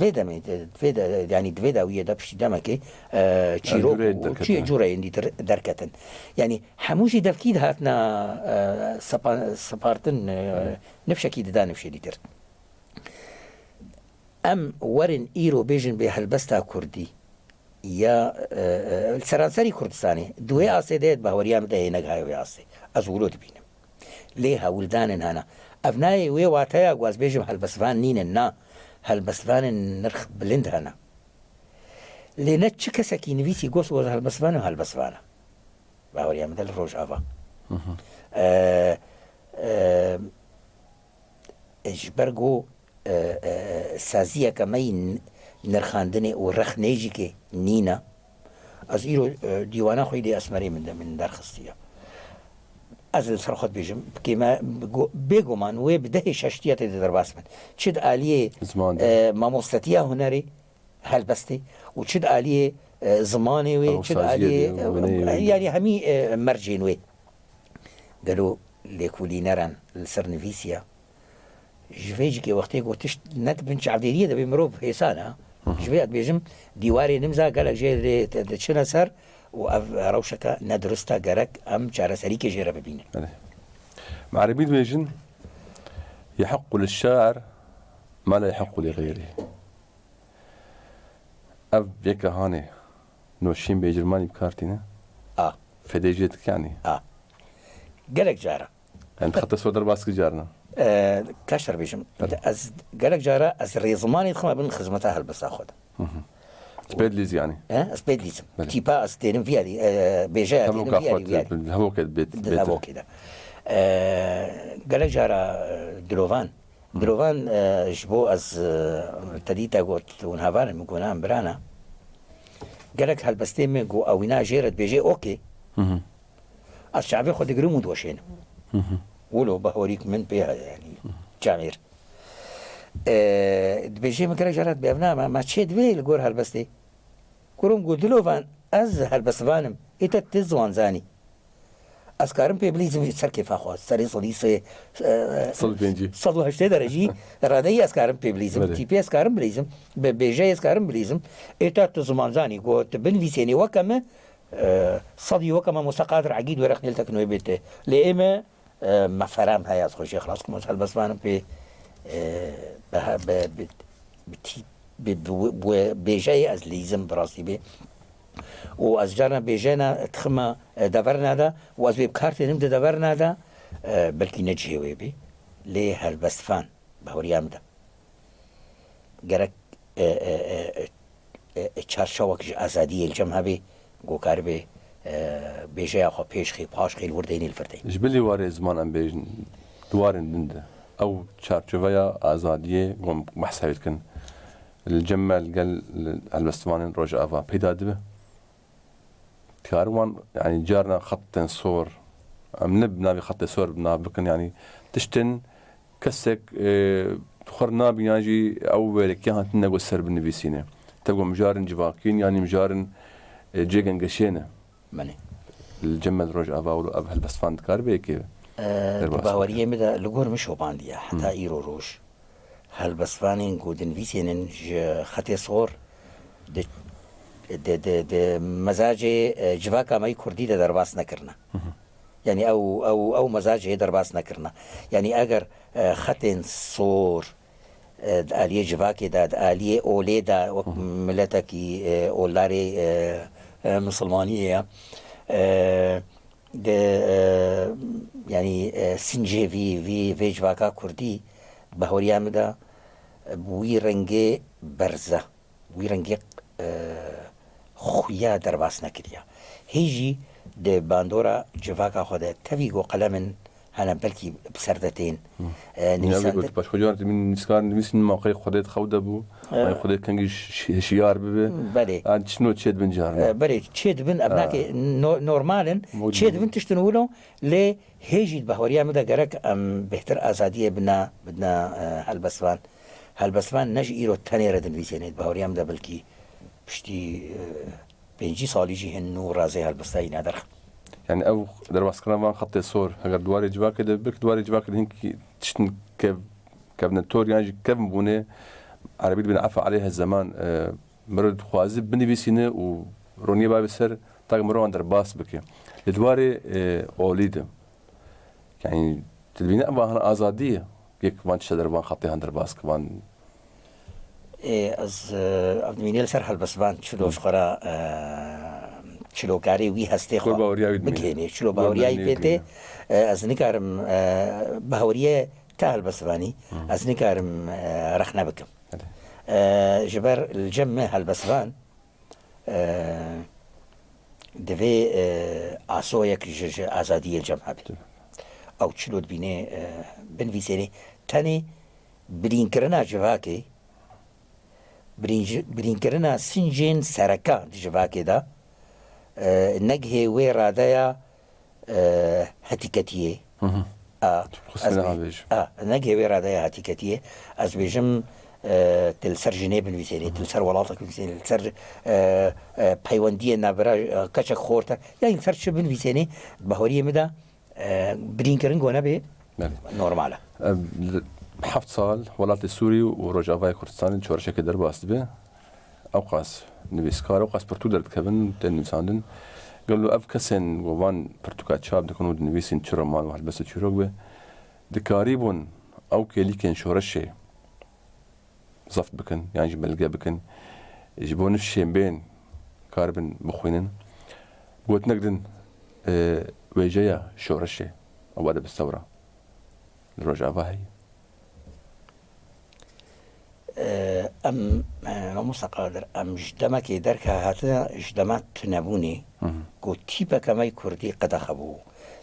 Vê demê, di vê de, yanî di vê dawiyê de piştî demekê, e, çîrok Cûreyê û derketin. Çi-, cûreyên dîtir derketin. Yanî hemû jî devkî dihatna, e, sepa-, separtin, e, nifşekî dida nifşê dîtir. Em werin îro bêjin bê helbesta Kurdî ya, e, e, li seranserî Kurdistanê, di wê astê de ye, di bahweriya min de hê negihaye wê astê. Ez wilo dibînim. Lê hewldanin hene. Ev nayê wê wateya ku ez bêjim helbestvan nînin, na. Helbestvanên nirx bilind hene. Lê ne çi kesekî nivîsî got, got helbestvan û helbestvan e. Bahweriya min de li Rojava. E, e, ji ber ku, e, e, saziyeke me yî n-, nirxandinê û rexnê jî ke nîne. Ez îro, e, dîwana xwe yî dê Esmerê min de min derxistiye. Ez li ser xwe dibêjim, kême, go-, bêguman wê bi dehê şeştiya tê de derbas bin. Çi di aliyê, Ziman de. e, mamostetiya hunerê, helbestê û çi di aliyê, e, zimanê wê, Ew çi di saziyê aliyê, de, e, weneyê wê. yanî hemî, e, mercên wê. Gelo lêkolîneran li ser nivîsiya? Ji vê jî ke wextê ku tişt ne di bin çavdêriyê de bê mirov hêsan e. Hı hı. Ji vê ez dibêjim dîwarê nimza gelek jê rê te-, diçine ser û ev rewşeke nedurist e, gerek em çareserîkê jê re bibînin. Belê. Me erebî dibêjin, "Yehiqqu lişşair ma la yehiqqu li xeyrî." Ev yeke hanê noşîn bêjirmanî bi kar tîne. A. Fedê jê dike yanî. A. Gelek cara. Em xete soder baskı carna. E, kaştar bêjim. Belê. Ez gelek cara ez rêzimanê dixime bin xizmeta helbesta xwe de. Hı hı. Spêt lîz yanî. He? Ez pêt lîzim. Belê. Tîpa ez tênim viyarî, e, bêjeya tênim Hevoka viyarî, xwe viyarî. Hevoke bêt, Di bêt. Hevokê de. E, gelek cara, e, dilovan. Dilovan, e, ji bo ez, e, te dî te got, hûn heval in, min got, na, em biran e. Gelek helbestê min got, ewîna jê re dibêjê, okê. Hı hı. Ez çavê xwe digirim û diweşênim. Hı hı. Wilo bahorîk min pê heye, yanî, çavêr. E, dibêjê min gelek cara dibê, ev na, me, me çê divê li gor helbestê. Kurum got, dilovan, ez helbestvan im. Ê te ti ziwan zanî. Ez karim pê bilîzim ji ser kêfa xwe. Serê sedî sê, e, Sed û pêncî. Sed û heştê derecî radeyî ez karim pê bilîzim. Belê. Tîpê ez karim bilîzim. Bi bêjeyê ez karim bilîzim. Ê te tu ziman zanî, ku tu binivîsênê weke me, e, sedî weke me Musa Qadir Egîd were xnêl tekin wê bê te. Lê ê me, e, me feram heye, ez xwe jê xilas kim, ez helbestvanim pê, e, bi he-, bi, bi, bi tî-, bi, bi, bi bêjeyê ez lîzim bi rastî bê. Û ez carna bêjena dixime, e, deverna de û ez wê bi kar tênim di deverna de, e, belkî ne cihê wê bî. Lê helbestvan, bahweriya min de. Gerek, e, e, e, e, e, çarçewek ji azadiyê li cem hebê, ku karibê, e, bêjeya xwe pêş xê, paş xê li wir deynê li vir deyn. Ji bilî warê ziman em bêjin, di warên din de. Ew çarçoveya azadiyê ku em behsa wê dikin. Li cem me li gel helbestvanên Rojava peyda dibe. Dikarin wan, yanî carna xetên sor, em ne bi navê xetê sor bi nav bikin, yanî tiştên kesek, e, xwe nabî yan jî ew wêrekiya hatine ku ser binivîsîne. Te ku mijarên civakî in, yanî mijarên, e, cê gengeşê ne. Belê. Li cem me li Rojava wilo ev helbestvan dikaribe yekê E, derbas bike. Di baweriyê min de li gor min şopandiye. Heta Hmm. îro roj. Helbestvanên ku dinivîsênin ji xetê sor di, di, di, di mezacê, e, civaka me yî kurdî de derbas nekirine. Hı hı. Yanî ew, ew, ew mezacê derbas nekirine. Yanî eger, e, xetên sor, e, di aliyê civakê de, di aliyê olê de, wek Hı hı. miletekî, e, oldarê, e, e, misilmaniyê ye. E, Di, e, yanî, e, sincê vî, vî, vê civaka kurdî, bahweriya min de, e, bi wî rengê berze, wî rengê, e, xuya derbas nekiriye. Hê jî di bandora civaka xwe de tevî ku qelemin Ana belkî bi ser de tên. E, Nivîsandin. Paşxwe caran min nivîskar nivîsîn maqeyê Xwedê di xew de bû. E. Maqeyê Xwedê kengî ş-, ş-, hişyar bibe. Belê. An çino çê dibin carna. E, belê, çê dibin, ev Ha. nake no-, normal in. Çê dibin tiştin wilo, lê hê jî di bahweriya min de gerek em bêhtir azadiyê bidna, bidna, e, helbestvan. Helbestvan ne ji îro tenê re dinivîsêne, di bahweriya min de belkî piştî, e, pêncî salî jî hin nû razê helbestayî nederxin. Yani ew derbaskirina van xetê sor, heger duwarê civakê de bir, duwarê civakê de hinkî tiştin kev, kevne tor yan jî kevn bûne, erebî dibin efa aleyhe zeman, e, mirov dixwazi binivîsîne û roniyê bavê ser tak mirovan derbas bike. Li duwarê, e, olî de. Yani, tu dibîne ev hana azadî ye. Yek van tişte der van xetê han derbas ki van. Ê, ez, e, ev dibîne li ser helbestvan çilo ji xwe re, e, çilokarê wî hestê xwe baweriya wî dimîne. Bigihêne. Çilo baweriya wî pê tê, e, ez nikarim, e, baweriye te helbestvanî, Hı. ez nikarim, e, rexne bikim. Hadi. E, ji ber li cem me helbestvan, e, divê, e, asoyek ji, ji azadiyê cem hebe. Tabii. Ew çilo dibîne, e, binivîsênê tenê birînkirina civakê, birînci-, birînkirina sincên sereka di civakê de, e, negihê wê radeya e, hetîketiyê. Hı hı. A, Xwestin ez bê-, niha bêjim. A, ne gê wê radeya hetîketiyê. Ez bêjim, e, tu li ser jinê binivîsênî, tu li ser welatek binivîsênî, li ser, e, e, peywendiyê navbera, e, keçek xorte. Yani li ser çi binivîsênî, bahoriyê min de, e, birînkirin go nebe Belê. normal e. Em, li heft sal welatê Sûrî û Rojavayê Kurdistanê şoreşekê derbas dibe. Ewqas nivîskar, ewqas pirtûk derdikevin, tên nivîsandin. Gelo ev kesên ku van pirtûka çap dikin û dinivîsîn çi roman û helbestê çîrok be, dikarîbûn ew kêlîkên şoreşê zeft bikin, yan jî belge bikin, ji bo nifşên bên karibin bixwînin. Gotinek din, e, wêjeya şoreşê, ew de bi stewra li Rojava heye. E, em, e, Mamosta Qadir, em ji demekê derke hatine, ji dema tunebûnê, Hı hı. ku tîpeke me yê kurdî qedexe bû,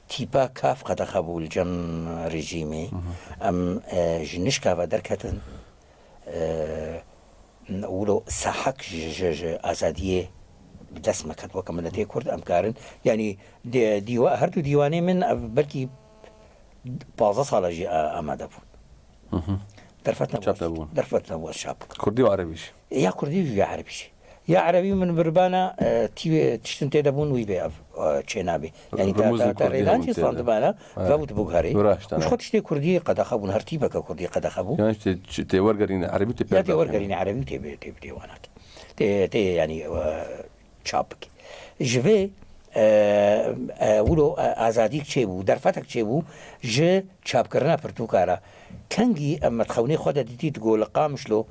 tîpa kaf qedexe bû li cem rejîmê. Hı hı. Em, e, ji nişka ve derketin, e, wilo sahek ji, ji, ji azadiyê bi dest me ket weke miletê kurd, em karin, yani, di-, dîwa-, her du dîwanê min, ev belkî pazdeh sala jî a-, amade bûn. Hı hı. Derfet nebû. Çap nebûn. Derfet nebû ez çap bikim. Kurdî û erebî jî. Ya kurdî jî ya erebî jî. Ya erebî min birbana, e, tî-, tiştin tê de bûn wî bê ev, e, çê nabê. Yani ta, Rumûzên ta, ta kurdî rêlan hebûn jî tê de. Standimana, Ha. vebû dibû herê. Raşt, Û ji ha. xwe tiştê kurdî qedexe bûn, her tîpeke kurdî qedexe bû. Yani işte ç-, tê wergerîne erebî tê Ya tê perdabîne. wergerîne erebî tê bê, tê bê dêwanakê. Tê, tê yani, e, çap bike. Ji vê, e, e, wilo, e, azadîk çêbû, derfetek çêbû ji çapkirina pirtûka re. Kengî em me di xewnê xwe de dîtî digo li Qamişlo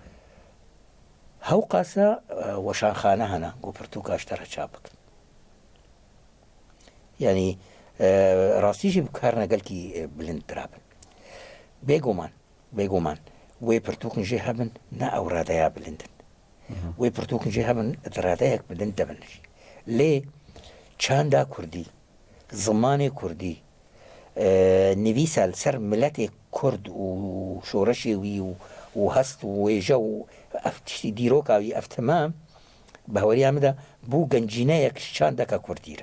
hewqasa, e, weşanxane hene ku pirtûka ji te re çap bikin. Yani, e, rastî jî bi karine gelkî, e, bilind dirabin. Bêguman, Bêguman, wê pirtûkin jê hebin, ne ew radeya bilind in. Hı hı. Wê pirtûkin jê hebin, di radeyek bilind de bin jî. Lê çanda kurdî, zimanê kurdî, e, nivîsa li ser miletê kurd û şoreşê wî û, û hest û wêje û ev tiştî dîroka wî, ev temam, bahweriya min de bû gencîneyek ji çandeka kurdî re.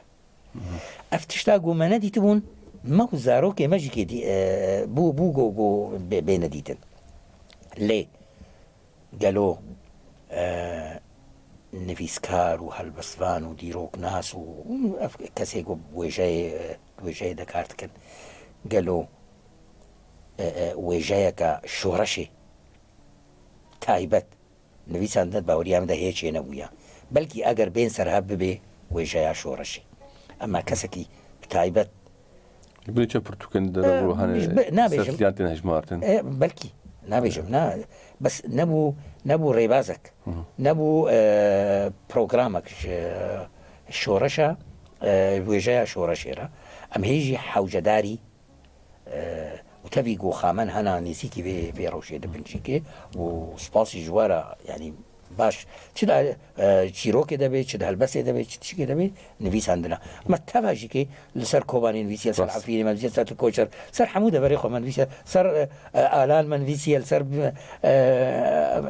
Ev tişta ku me nedîtibûn, me û zarokê me jî kê dî-, e, bû, bû ku, ku bê-, bêne dîtin. Lê gelo, e, nivîskar û helbestvan û dîroknas û ev kesê ku wêjeyê, wêjeyê de kar dikin, gelo, e, e, wêjeyeke şoreşê taybet nivîsandin, baweriya min de hê çênebûya. Belkî eger bên serhev bibê wêjeya şoreşê. Ema kesekî bi taybet Ji binê çi pirtûkên de Em, re ji bi-, nabêjim. Ser yan tên hejmartin? E, belkî. Nabêjim, na, bes nebû, nebû rêbazek. Hı hı. Nebû, e, programek ji şoreşa, e, wêjeya şoreşê re. Em hê jî hewcedarî E, û tevî ku xamen hena nêzîkî vê, vê rewşê dibin jî kê û spasî ji we re, yanî Baş. Çi de, e, çîrokê de be, çi de helbestê de be, çi tişikê de be, nivîsandina. Me teva jî kê li ser Kobanê nivîsiye, ser Rast. Efrînê me nivîsiye, ser Koçer, ser hemû deverê xwe me nivîsiye, ser, e, e, Alan me nivîsiye, li ser, e,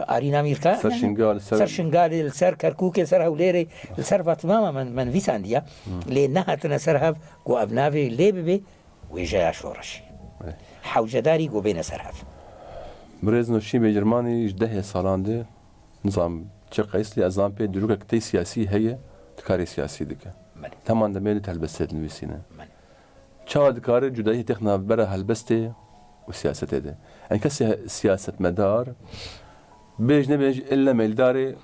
Arîna Mîrka, Ser yani, Şingal, ser ser Şingalê, li ser Kerkûkê, li ser Hewlêrê, li ser Vatmama me, me nivîsandiye. Lê nehatine ser hev ku ev navê lê bibe wêjeya şoreşê. Evet. Hewcedarî ku bêne ser hev. Birêz Nûşîn Bêcirmanî ji dehê salan de Nizam çi qeys lê ez zan pê dîrokek tey siyasî heye, di karê siyasî dike. Belê. Heman demê de helbestê dinivîsîne. Belê. Çawa dikare cudayî têx navbera helbestê û siyasetê de? Em kesê siyasetmedar, bêj nebêj, ille mêldarê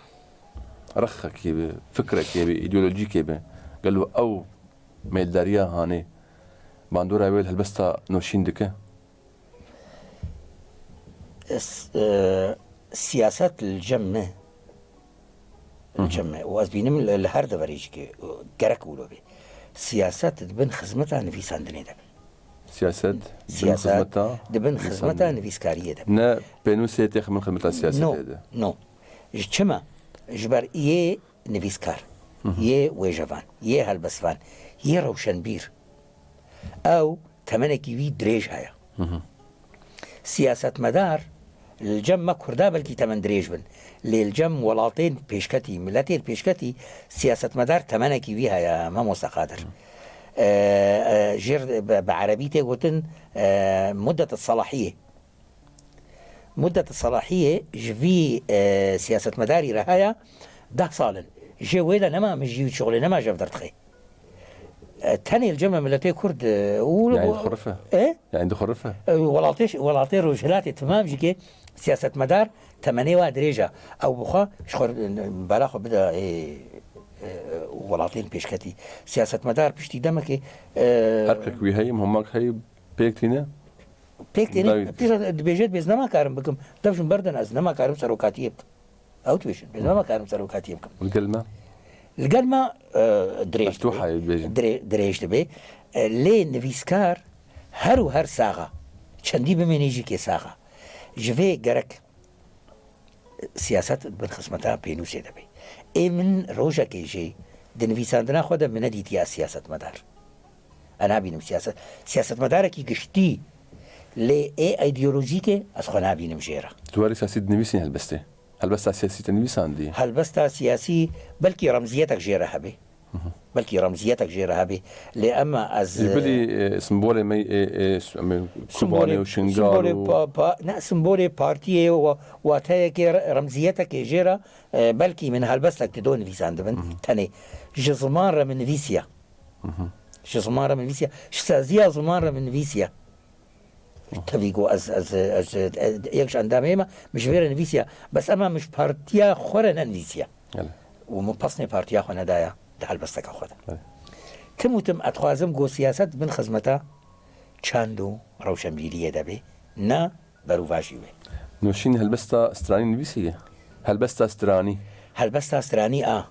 rexekê be, fikrekê be, îdeolojîkê be. Gelo ew mêldariya hanê bandora wê li helbesta Nûşîn dike? S-, e, siyaset li cem me, Hı hı. li cem me. Û ez bînim li, li her deverê jî ke, e, gerek wilo be. Siyaset di bin xizmeta nivîsandinê de be. Siyaset di bin Siyaset xizmeta di bin xizmeta nivîsandinê. Nivîskariyê de be. Ne pênûsê têx bin xizmeta siyasetê No, de. no. Ji çima? Ji ber yê nivîskar, Hı hı. yê wêjevan, yê helbestvan, yê rewşenbîr. Ew temenekî wî dirêj heye. Hı hı. Siyasetmedar li cem me Kurda belkî temen dirêj bin. Lê li cem welatên pêşketî, miletên pêşketî siyasetmedar temenekî wî heye, Mamoste Qadir. Hı. E, e, jêr bi, bi erebî tê gotin, e, muddet selahiyê. Muddet selahiyê ji vî, e, siyasetmedarî re heye deh sal in. Jê wê de nema mijî û şixulê nema ji hev derdixê. E, tenê li cem me miletê Kurd, e, û Yani dixurife. E? Yani dixurife. E, welatê, welatê Rojhilatê timam jî ke siyasetmedar temenê wa dirêj e. Ew bi xwe ji xwe, e, bela xwe bide, e, e, welatên pêşketî. Siyasetmedar piştî demekê, e, Erkek wî heyî, muhmak heyî, pêk tîne? Pêk tênî, Dawî. Pîra dibêje, dibê ez nema karim bikim. Dev jin berdin, ez nema karim serokatiyê bikim. Ew dibêjin, ez nema karim serokatiyê bikim. Li gel me? Li gel me, e, dirêj Meftuha dibê. Dibêjin. Dire-, dirêj dibê. E, lê nivîskar her û her saxa, çendî bimînî jî kê saxa. Ji vê gerek siyaset bin xizmeta pênûsê de be. Ê min rojekê jî di nivîsandina xwe de min nedîtiye siyasetmedar. Ez nabînim siyaset-, siyasetmedarekî giştî, lê ê îdeolojîkê ez xwe nabînim jê re. Tu warê siyasî dinivîsî helbestê? Helbesta siyasî te nivîsandî? Helbesta siyasî belkî remziyetek jê re hebe. Hı hı. Belkî remziyetek jê re hebe. Lê ema ez, Ji bilî, e, simbolê me, e, e, s-, em ê Kobanê û Şingal simbolê û pa-, pa-, ne, simbolê partiyê û wateyekê re-, remziyetekê jê re, e, belkî min helbestek dido nivîsandibin. Hı hı. Tenê ji ziman re min nivîsiya. Hı hı. Ji ziman re min nivîsiya. Ji saziya ziman re min nivîsiya. Tevî ku ez, ez, ez, ez, yek ji endamê me, min ji vê re nivîsiya. Bes ema min ji partiya xwe re nenivîsiya. Belê. Û min pesnê partiya xwe nedaya di helbesteka xwe de. Belê. Tim û tim ez dixwazim ku siyaset bin xizmeta çand û rewşenbîriyê de be, ne berûvajî wê. Nûşîn helbesta stranî nivîsiye? Helbesta stranî. Helbesta stranî a.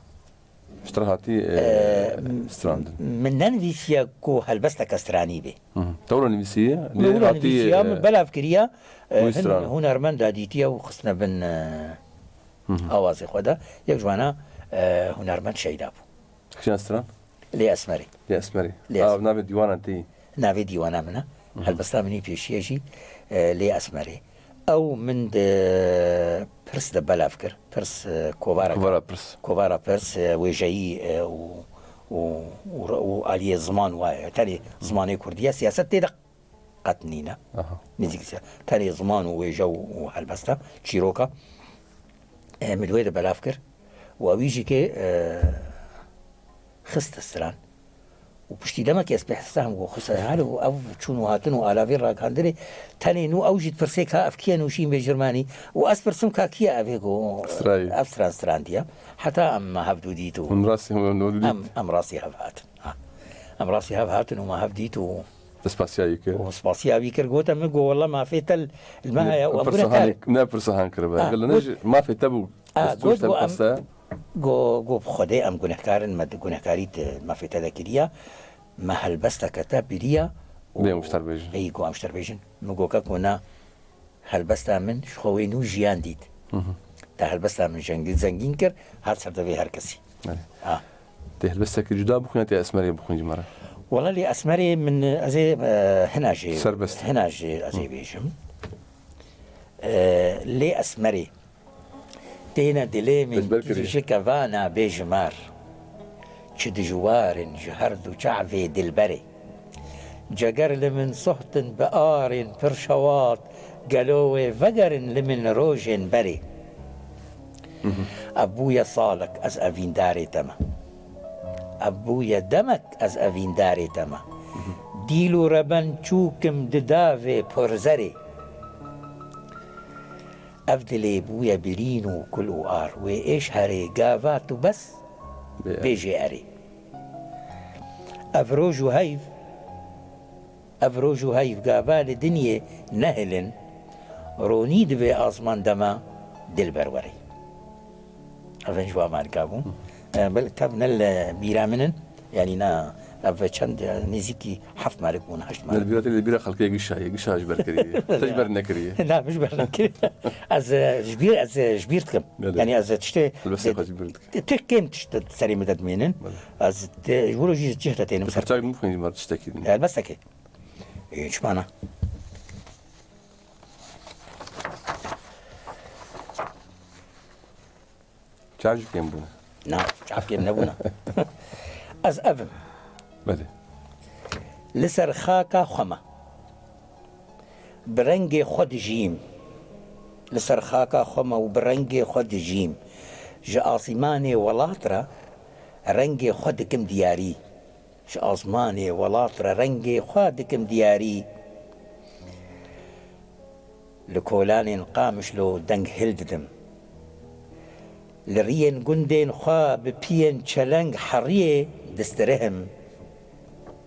Ji te re hatî, e, Ee, strandin? Min nenivîsiye ku helbesteke stranî bê. Hı hı. Te wilo nivîsiye? Min wilo nivîsiye, e, min belav kiriye, e, wî hin-, stran. Hunermenda dîtiye û xistine bin, e, Hı hı. awazê xwe de. Yek ji wana, e, hunermend Şeyda bû. Kîjan stran? Lê Esmerê. Lê Esmerê. Lê Esmerê. Navê dîwana te yî? Navê dîwana min e. Hı hı. Helbesta min yî pêşiye jî, e, Lê Esmerê. Ew min di pirs de belav kir. Pirs, e, kovara. Kovara pirs. Kovara pirs, e, wêjeyî, e, û, û, û, û aliyê ziman wa ye. Tenê zimanê kurdî ye. Siyaset tê de qet nîne. Aha. Nêzîk siya-, tenê ziman û wêje û, û helbesta, çîroka. E, min wê de belav kir. Û ewî jî kê, e, xiste stran. Û piştî demekê ez pê hesam ku xiste hal û ev çûn û hatin û alavên ragihandinê tenê nû ew jî dipirsê ka ev kî ye Nûşîn Bêcirmanî? Û ez pirsim ka kî ye ev ê ku Strayî. Ev stran strandiye. Heta em me hev dû dît û Hûn rastî hûn dû dît? Em, em rastî hev hatin. Ha. Em rastî hev hatin û me hev dît û Te spasiya wî kir? Û spasiya wî kir, gote min, got, "Walla mafê te li me heye û em Pirsa gunehdar hanê, in." Ne pirsa han kiribe. Ha, Gelo ne got, ji mafê te bû. Ha, Destûr got, te got, em, bixweste. Got, got, bi Xwedê em gunehkar in, me di gunehkarî di mafê te de kiriye, me helbesteke te biriye û Bê em ji te re bêjin. Ey, got, em ji te re bêjin. Min got, keko na helbesta min ji xwe wê nû jiyan dît. Hı hı. Te helbesta min jengî-, zengîn kir, hat ser devê her kesî. Belê. Ha. Tê helbestekî cuda bixwîn ya tê esmerê bixwîn ji me re? Wela lê esmerê min, ez ê, e, hina jê, Serbest. Hina jê ez ê bêjim. E, lê esmerê têne dilê min, Tecber kirî. Ji kevana bêjimar. Çi dijwar in ji her du çavê dilberê. Ceger li min sohtin bi arên pir şewat, gelo wê vegerin li min rojên berê. Ev bûye salek ez evîndarê te me. Ev bûye demek ez evîndarê te me. Dîl û reben çûkim di davê purzerê. Ev dilê bûye birîn û kul û ar. Wê êş herê gava tu bes bêjê erê. Ev roj û heyv, ev roj û heyv gava li dinyê nehilin, ronî divê asman dema dilber werê. Ev hin ji wan marika bû. E, bel tev ne li bîra min in. Yanî na, ev çend, e, nêzîkî heft marik bûn, heşt marik. Ne li bîra te, li bîra xelkê gişa ye, gişa ji ber kiriye. Te ji ber nekiriye. Na, min ji ber nekiriye. Ez, e, ji bîr, ez, e, ji bîr dikim. Belê. Yanî ez, e, tiştê, Helbestê xwe ji bîr dikim. Tişt kêm tişt serê min de dimînin. Belê. Ez te, ji wilo jî cih te tênim ser. Pirçak min bixwîn ji me tiştekî din. Helbestekê. Ê, çima na? Çav jî kêm bûne. Na, çav kêm nebûne. Ez ev im. Belê. Li ser xaka xwe me. Bi rengê xwe dijîm. Li ser xaka xwe me û bi rengê xwe dijîm. Ji asîmanê welat re rengê xwe dikim diyarî. Ji asmanê welat re rengê xwe dikim diyarî. Li kolanên Qamişlo deng hildidim. Li riyên gundên xwe bi piyên çeleng heriyê distirihim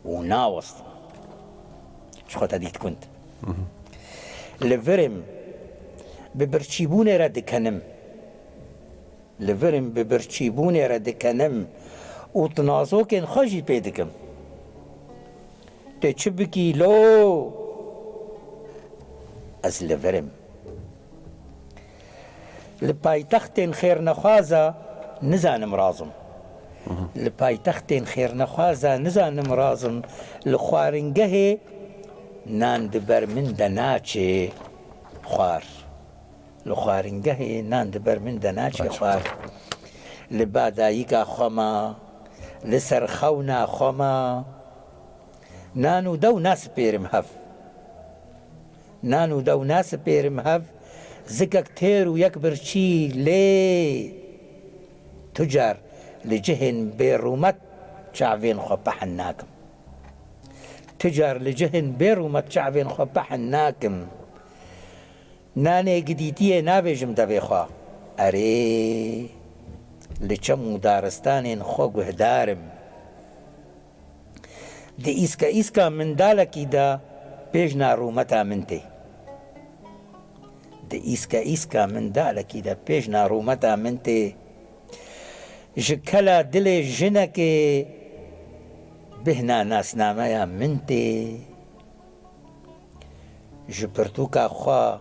û nawestim. Ji xwe te dît gund. Li vir im, bi birçîbûnê re dikenim. Li vir im, bi birçîbûnê re dikenim û tu nazokên xwe jî pê dikim. Tê çi bikî lo? Ez li vir im. Li paytextên xêrnexwaza nizanim razim. Li paytextên xêrnexwaza nizanim razim. Li xwaringehê nan di ber min de naçê xwar. Li xwaringehê nan di ber min de naçe xwar. Li ba dayika xwe ma, li ser xewna xwe ma. Nan û dew nasipêrim hev. Nan û dew nasipêrim hev. Zikek têr û yek birçî lê tu car li cihên bêrûmet çavên xwe pehn nakim. Tu car li cihên bêrûmet çavên xwe pehn nakim. Nanê gidîtiyê navêjim devê xwe. Erê, li çem û daristanên xwe guhdar im. Di îske îska mindalekî de pêjna rûmeta min tê. Di îske îska mindalekî de pêjna rûmeta min tê. Ji kela dilê jinekê bihna nasnameya min tê. Ji pirtûka xwe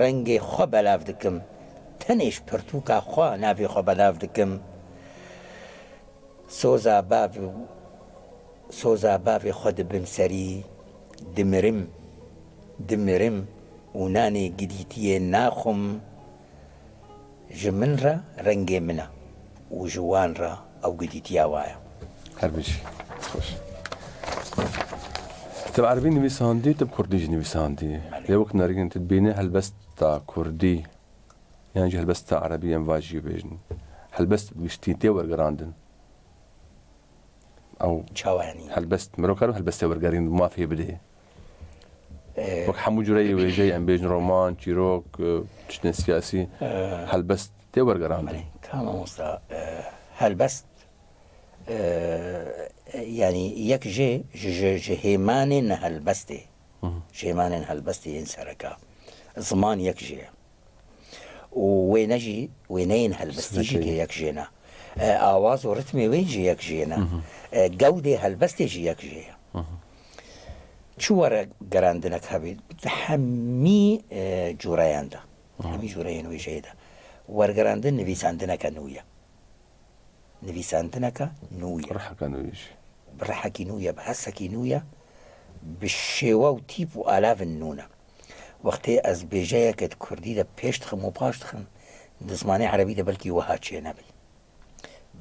rengê xwe belav dikim. Tenê ji pirtûka xwe navê xwe belav dikim. Soza bavê, soza bavê xwe dibim serî, dimirim, dimirim û nanê gidîtiyê naxwim. Ji min re rengê min e û ji wan re ew gidîtiya wa ye. Her bijî. Xweş. Te bi erebî nivîsandî, te bi kurdî jî nivîsandî. Belê. Lê wek nerîn tu dibînî helbesta kurdî yan jî helbesta erebî em vajî bêjin. Helbest bi giştî tê wergerandin. Ew Çawa yanî? Helbest, mirov kare helbestê wergerîn, mafê bidê. Ee, Wek hemû cureyê wêjeyê, em bêjin roman, çîrok, e, tiştên siyasî, ee, helbest tê wergerandin. Belê, tamam usta. Ee, helbest, ee, yanî yek jê, ji, ji, ji hêmanên helbestê. Hı hı. Ji hêmanên helbestê yên sereka. Ziman yek jê ye. Û wêne jî, wêneyên helbestî jî Sinekeyî. Yek jê ne. E, awaz û ritmê wê jî yek jê ne. Hı hı. E, gewdê helbestê jî yek jê ye. Hı hı. Çi were gerandinek hebî? Di hemî, e, cûreyan de. Hı hı. Hemî cûreyên wêjeyê de. Wergerandin nivîsandineke nû ye. Nivîsandineke nû ye. Riheke nû ye jî. Bi rihekî nû ye, bi hesekî nû ye, bi şêwe û tîp û alavin nû ne. Wextê ez bêjeyeke di kurdî de pêş dixim û paş dixim, di zimanê erebî de belkî wiha çênebî.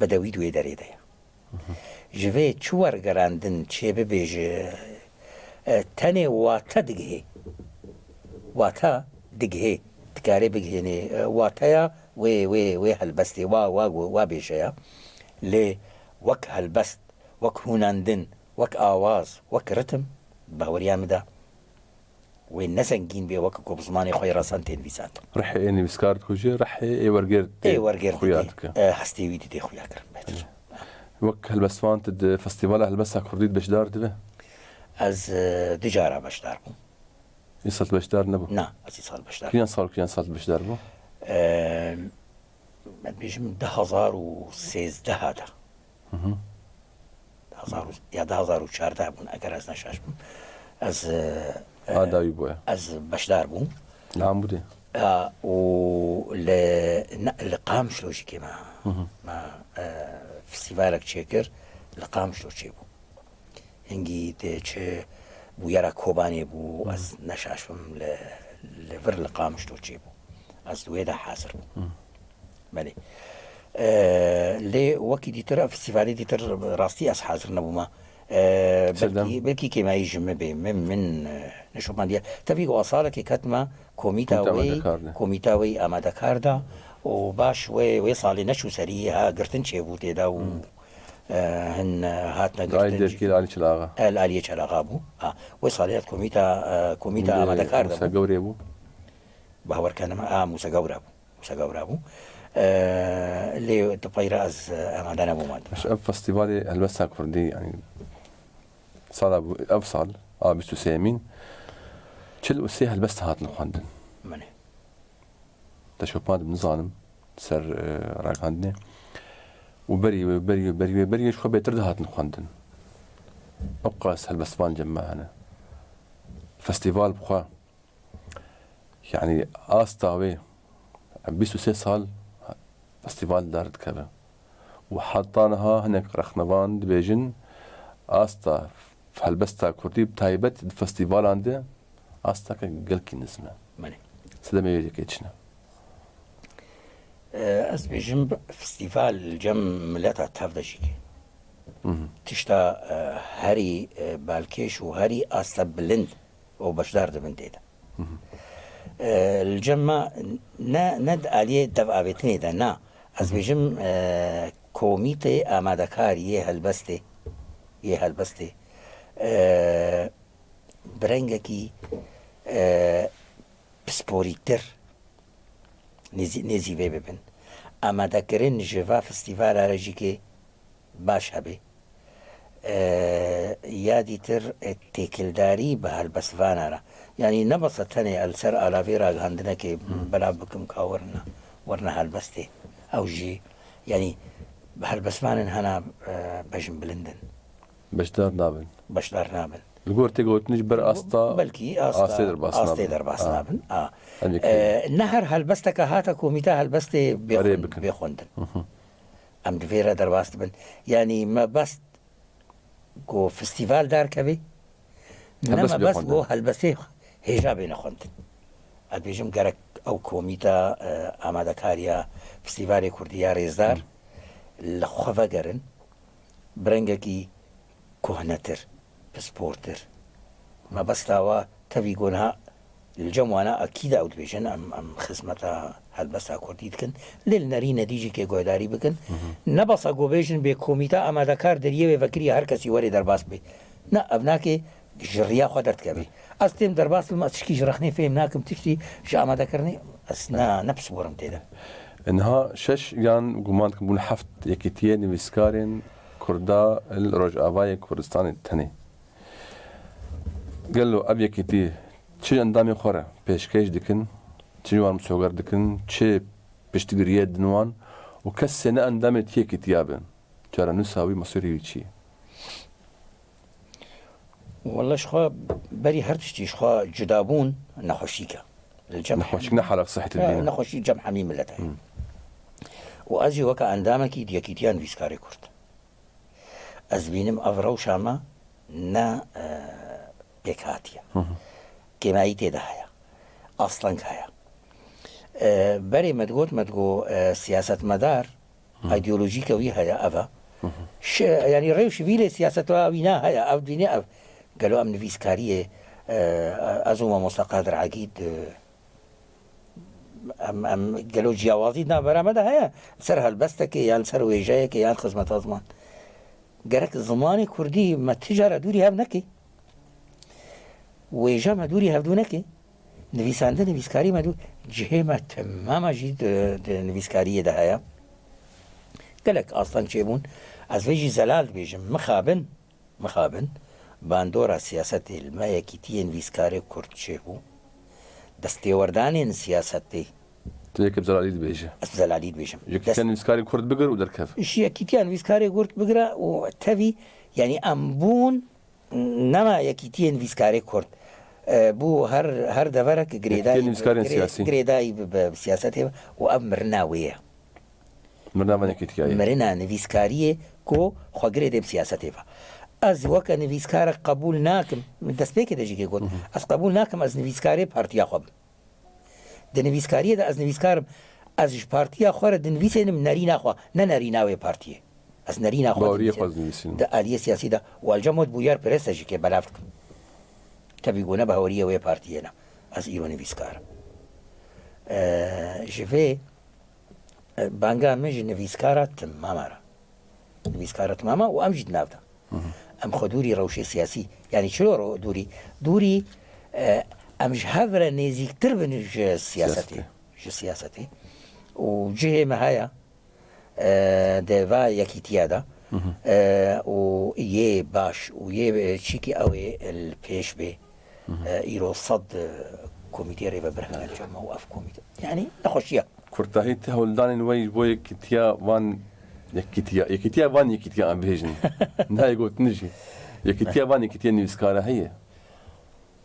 Bedewî di wê derê de ye. Ji vê çi wergerandin çêbibêje, e, tenê wate digihê. Wate digihê. Dikarê bigihênê, e, wateya wê, wê, wê helbestê, wa, wa, wa bêjeya. Lê wek helbest, wek hûnandin, wek awaz, wek ritim, baweriya min de wê ne zengîn bê, wek ku bi zimanê xwe yê resan tê nivîsandin. Rihê ê nivîskar dikuje, rihê ê wergêr tê Ê wergêr xuya didê, dike. E, hestê wî didê xuya kirin bêtir. Wek helbestvan tu di Festîvala Helbesta Kurdî de beşdar dibe? Ez, e, du cara beşdar bûm. Îsal beşdar nebû? Na, ez îsal beşdar Kiyan sal, kiyan sal beşdar bû? E, ez bêjim du hazar û sêzdeh de. Hı hı. Du hazar û, ya du hazar û çardeh bûn, eger ez ne şaş bim. Ez, e, A dawî bûye. Ez beşdar bûm. Li Amûdê? Ya, û li, ne, li Qamişlo jî kê me, Hı hı. me, e, festîvalek çêkir, li Qamişlo çêbû. Hingî di çi bûyera Kobanê bû, Hı hı. ez ne şaş bim, li, li vir li Qamişlo çêbû. Ez di wê de hazir bûm. Hı. Belê. E, lê wekî dîtir, ev festîvalê dîtir rastî ez hazir nebûme. E, Sedem. belkî, belkî kêmayî ji min bê. Min, min, e, neşopandiye. Tevî ku salekê ketime komîta Komîta wê, amadekar de. komîta wê amadekar de û baş wê, wê salê neçû serî, ha girtin çêbû tê de û, Hmm. e, hin, e, hatine Ay girtin. derkî li Alî Çelaxa. El Aliyê Çelaxa bû. Ha, wê salê hat komîta, e, komîta Hindê amadekar de Musa bû. Gewrê bû. Bawer kenime, a, Musa Gewra bû. Wisa Gewra bû. E, lê di pey re ez, e, amade nebûme. Baş, ev festîvalê helbesta kurdî, yanî, sala bû, ev sal, a bîst û sêyemîn, çil û sê helbest hatin xwendin. Belê. Te şopand, nizanim, ser, e, ragihandinê. Û berî wê, berî wê, berî wê, berî wê ji xwe bêtir dihatin xwendin. Ew qas helbestvan cem me hene. Festîval bi xwe Yanî asta wê, bîst û sê sal festîval dar dikeve. Û heta niha hinek rexnevan dibêjin, asta helbesta kurdî bi taybet di festîvalan de asteke gelkî nizm e. Belê. Sedemê wê yekê çi ne? E, ez bêjim, festîval li cem mileta tev de jî ke. Hı hı. Tişta, e, herî, e, balkêş û herî asta bilind û beşdar dibin tê de. Hı hı. E, li cem me ne, ne di aliyê dev avêtinê de, na. Ez Hı hı. bêjim, e, komîtê amadekarî yê helbestê, yê helbestê, e, bi rengekî, e, pisporîtir nêzî, nêzî vê bibin. Amadekirin ji va festîvala re jî kê baş hebe. E, ya dîtir, e, têkildarî bi helbestvana re. Yanî ne bes e tenê li ser alavê ragihandinekê Hmm. belav bikim ka werine, werine helbestê. Ew jî, yanî helbestvanên hena, e, bejn bilind in. Beşdar nabin. Beşdar nabin. Li gor tê gotinî ji ber asta Belkî asta, astê derbas astê nabin. derbas Ha. nabin. A. Em yekê. E, ne her helbesteke hate komîta helbestê bê Erê xwend-, bikin. bê xwendin. Hı hı. Em di vê re derbas dibin. Yanî me best ku festîval derkeve, ne Helbest me bê best xwendin. ku helbestê hêja bêne xwendin. Ez bêjim gerek ew komîta, e, amadekariya festîvalê kurdî ya rêzdar Hı. li xwe vegerin, bi rengekî kohnetir, pisportir. Mebesta wa tevî ku niha li cem wana ekîd e ew dibêjin, em, em xizmeta helbesta kurdî dikin. Lê li nerî nedî jî kê guhdarî bikin. Hı hı. Ne bes e ku bêjin bê komîta amadekar deriyê wê vekirî her kesî werê derbas bê. Ne, ev nake ji riya xwe derdikeve. Ez têm derbas bim, ez tişkî ji rexnê fêm nakim, tiştî ji amadekirinê ez ne, ne pisporim tê de. Niha şeş yan guman dikim bûn heft yekîtiyê nivîskarên Kurda li Rojavayê Kurdistanê tenê. Gelo ev yekîtî çi endamê xwe re pêşkêş dikin, çi ji wan misoger dikin, çi piştgiriyê din wan û kesê ne endamê tê yekîtiya be, çarenûsa wî, mesûrê wî çi ye? Wele ji xwe berî her tiştî ji xwe cudabûn nexweşîk e. Li cem Nexweşîk hemî ne halek sihî Ya, dibîne. nexweşî cem hemî milet e. Hmm. û ez jî weke endamekî di Yekîtiya Nivîskarê Kurd. Ez dibînim ev rewşa me ne, e, pêk hatiye. Kêmayî tê de heye. Asteng heye. E, berê me digot, me digot, e, siyasetmedar, îdeolojîke wî heye, ev e. Şi-, yanî rêwşî vî lê siyaseta wî ne heye, ev dibîne ev. Gelo em nivîskariyê, e, ez û mamosta Qadir Egîd, e, em, em gelo ciyawazî di navbera me de heye? Li ser helbestekê yan li ser wêjeyekê yan xizmeta ziman. Gerek zimanê kurdî me ti cara dûrî hev neke. Wêje me dûrî hevdû neke. Nivîsandin, nivîskarî me dû, cihê me temama jî di, di nivîskariyê de heye. Gelek asteng çêbûn. Ez vê jî zelal dibêjim. Mixabin, mixabin, bandora siyasetê li me Yekîtiyê Nivîskarê Kurd çêbû. Destêwerdanên siyasetê. Tu yek bi zelalî dibêje. Ez bi zelalî dibêjim. Yekîtiya Nivîskarê Kurd bigir û derkev. Ji Yekîtiya Nivîskarê Kurd bigire û tevî, yanî em bûn nema Yekîtiyê Nivîskarê Kurd. E, bû her, her deverek girêdayî, Yekîtiya Nivîskarên girê-, Siyasî. Girêdayî bi, bi siyasetê ve û ev mirina wê ye. Mirina van Yekîtiyayê. Mirina nivîskariyê ku xwe girêdê bi siyasetê ve. Ez weke nivîskarek qebûl nakim. Min destpêkê de jî kê got. Ez qebûl nakim ez nivîskarê partiya xwe bim. Di nivîskariyê de ez nivîskar im. Ez ji partiya xwe re dinivîsînim nerîna xwe, ne nerîna wê partiyê. Ez nerîna xwe Baweriyê dinivîsînim. Xwe dinivîsînim. Di aliyê siyasî de, welcem wet bûyer prese jî kê belav dikim. Tevî gone baweriyê wê partiyê ne. Ez îro nivîskar im. Ee, ji vê, e, banga min ji nivîskara timama re. Nivîskara timama û em jî di nav de. Em xwe dûrî rewşê siyasî, yanî çilo ro-, dûrî? Dûrî, e, em ji hev re nêzîktir bin ji siyasetê. Siyasetê. Ji siyasetê. Û cihê me heye, e, di va yekîtiya de, e, û yê baş û yê, e, çîkî ew ê li pêş bê. E, îro sed, e, komîtê rêvebir hene li cem me û ev komîte. Yanî nexweşiya. Kurtahî ti hewldanên we ji bo yekîtiya van yekîtiya, yekîtiya van yekîtiya em bihêjin. Nayê gotin jî. Yekîtiya van yekîtiya nivîskara heye.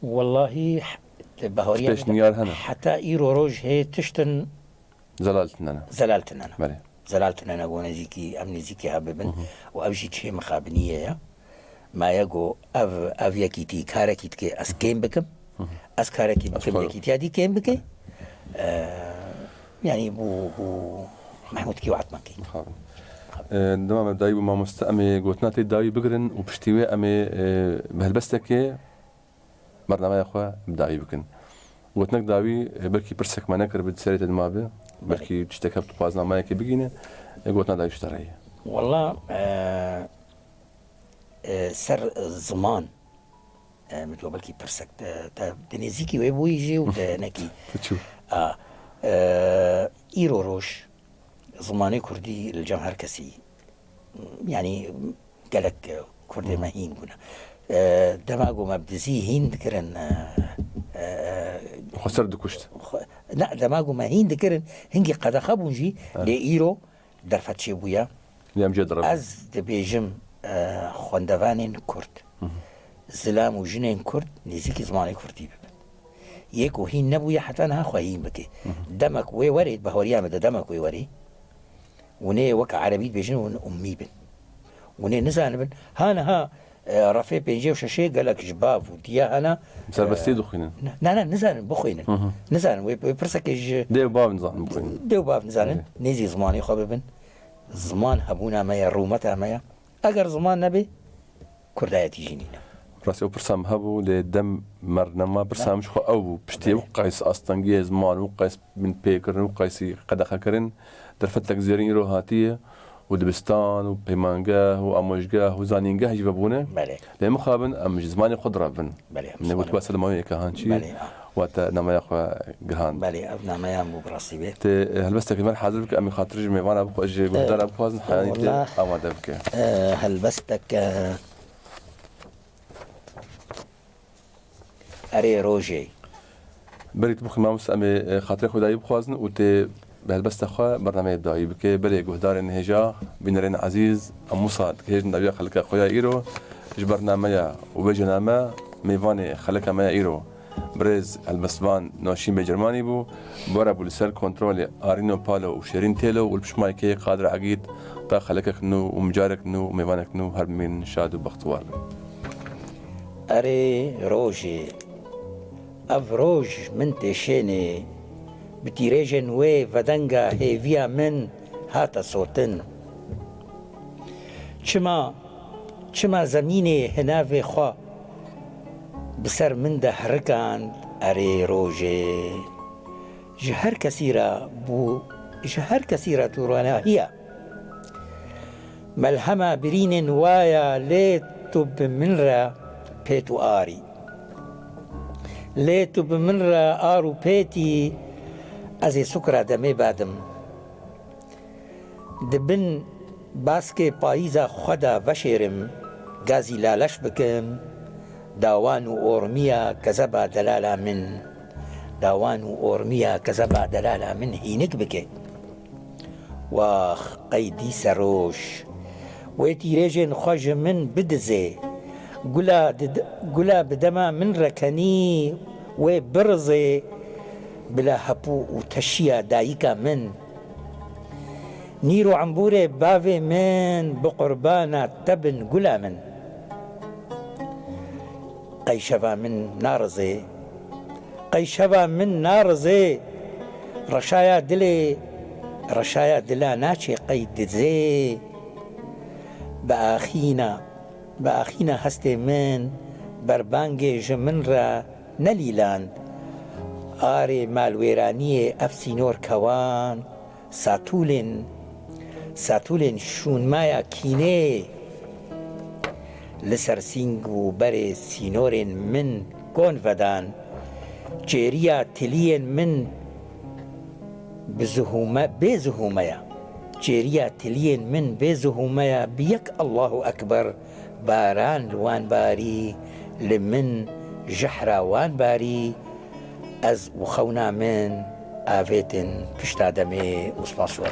Wellahî, bahoriya Pêşniyar hene. Heta îro roj hê tiştin Zelal tine ne. Zelal tine ne. Belê. Zelal tine ne, go nêzîkî, em nêzîkî hev bibin. Û ev jî çê mixabiniyê ye. Maye go ev, ev yekîtî karekî dike, ez kêm bikim. Ez karekî bikim, xwe yekîtiya dî kêm bike. Ee, yanî bû, bû Mehmûdkî û Etmankî. Mixabin. Ee, dema me dayî bû mamoste, em ê gotina te dawî bigirin û piştî wê em ê, e, bi helbestekê bernameya xwe bi dawî bikin. Gotinek dawî, e, belkî pirsek me nekir bi serê te dima bi, belkî tiştek heft dixwazin amayekê bigîne, e, gotina dawî ji te re ye. Walla, e, e, ser ziman, e, min got belkî pirsek te, te di nêzîkî wê bûyî jî û te nekî. Tu çû. A, e, îro roj zimanê kurdî li cem her kesî, yanî gelek, e, Kurdê me hîn bûne. E, dema ku me bi dizî hîn dikirin, e, e, Xwe ser dikuşt. Xwe, ne, dema ku me hîn dikirin, hingî qedexe bûn jî, Evet. Lê îro derfet çêbûye. Lê em jê direvin. Ez dibêjim, e, xwendevanên Kurd, zilam û jinên Kurd nêzîkî zimanê Kurdî bibin. Yê ku hîn nebûye heta niha xwe hîn bike. Demek wê werê, bahoriya me de demek wê werê. Hûn ê weke erebî dibêjin, hûn ummî bin. Hûn ê nizanibin. Ha niha, e, refê pêncê û şeşê gelek ji bav û diya hene. Serbestî e, dixwînin. Ne, ne, ne, nizanin bixwînin. Nizanin. Wê, wê pirsekê ji Dê û bav nizanin bixwînin. Dê û bav nizanin. Evet. Nêzî zimanê xwe bibin. Ziman hebûna me ye, rûmeta me ye. Eger ziman nebe, Kurdayetî jî nîne. Rastî ew pirsa min hebû, lê dem me nema, pirsa min ji xwe ew bû. Piştî Belê. Ew qeys astengiyê ziman û qeys binpêkirin û qeysî qedexekirin, derfetek zêrîn îro hatiye û dibistan û peymangeh û amojgeh û zanîngeh jî vebûne. Belê. Lê mixabin em ji zimanê xwe direvin. Belê, em Ne zimanê gotiba xwe. Selmayê Kehançî, Belê, a. Wate nameya xwe gihand. Belê, ev nameya min bû bi rastî bê. Tê, e, helbestekî me hazir bike, em ê xatir ji mêvana bixwe-, ji guhdara bixwazin, heyanî tê Wala, amade bike. E, helbestek, e, Erê rojê. Berî tu bixwî mamoste, em ê, e, xatirê xwe dayî bixwazin û tê bi helbesta xwe bernameyê dayî bike. Belê guhdarên hêja, bînerên ezîz, em wisa dihêjin dawiya xelika xwe ya îro. Ji bernameya û wê jename mêvanê xelika me ya îro. Birêz helbestvan Naşîn Bêcirmanî bû, bi we re bû li ser kontrolê Arîno Palo û Şêrîn Têlo û li piştmayî kê Qadir Egîd ta xelekek nû û mijarek nû û mêvanek nû, her bimînin şad û bextewar bin. Erê rojê, ev roj min têşênê, bi tîrêjên wê vedenga hêviya min hate sotin. Çima, çima zemînê hinavê xwe bi ser min de herikand? Erê rojê, ji her kesî re bû, ji her kesî re tu ronahiya. Melhema birînên waya lê tu bi min re pêt û arî. Lê tu bi min re ar û pêtî, ez ê sukra demê badim. Di bin baskê payîza xwe de veşêrim, gazî laleş bikim, dawan û ormiya kezeba delala min, dawan û ormiya kezeba delala min hînik bike. Wax, qey dîse roj. Wê tîrêjên xwe ji min bidizê. Gula, gula bi dema min re kenî, wê birizê bila hepû û teşiya dayika min. Nîr û embûrê bavê min bi qurbana te bin gula min. Qey şeva min narizê. Qey şeva min narizê. Reşaya dilê, reşaya dila naçê qey dizê. Bi axîna, bi axîna hestê min berbangê ji min re nelîland. Arê malwêraniyê ev sînor kewan. Satûlên, satûlên şûnmaya kînê li ser sîng û berê sînorên min kon vedan. Çêriya tiliyên min bi zihûme, bê zihûme ya. Çêriya tiliyên min bê zihûme ya, bi yek Allahu Ekber. Baran li wan barî, li min jehra wan barî, ez û xewna min avêtin pişta demê û spas we.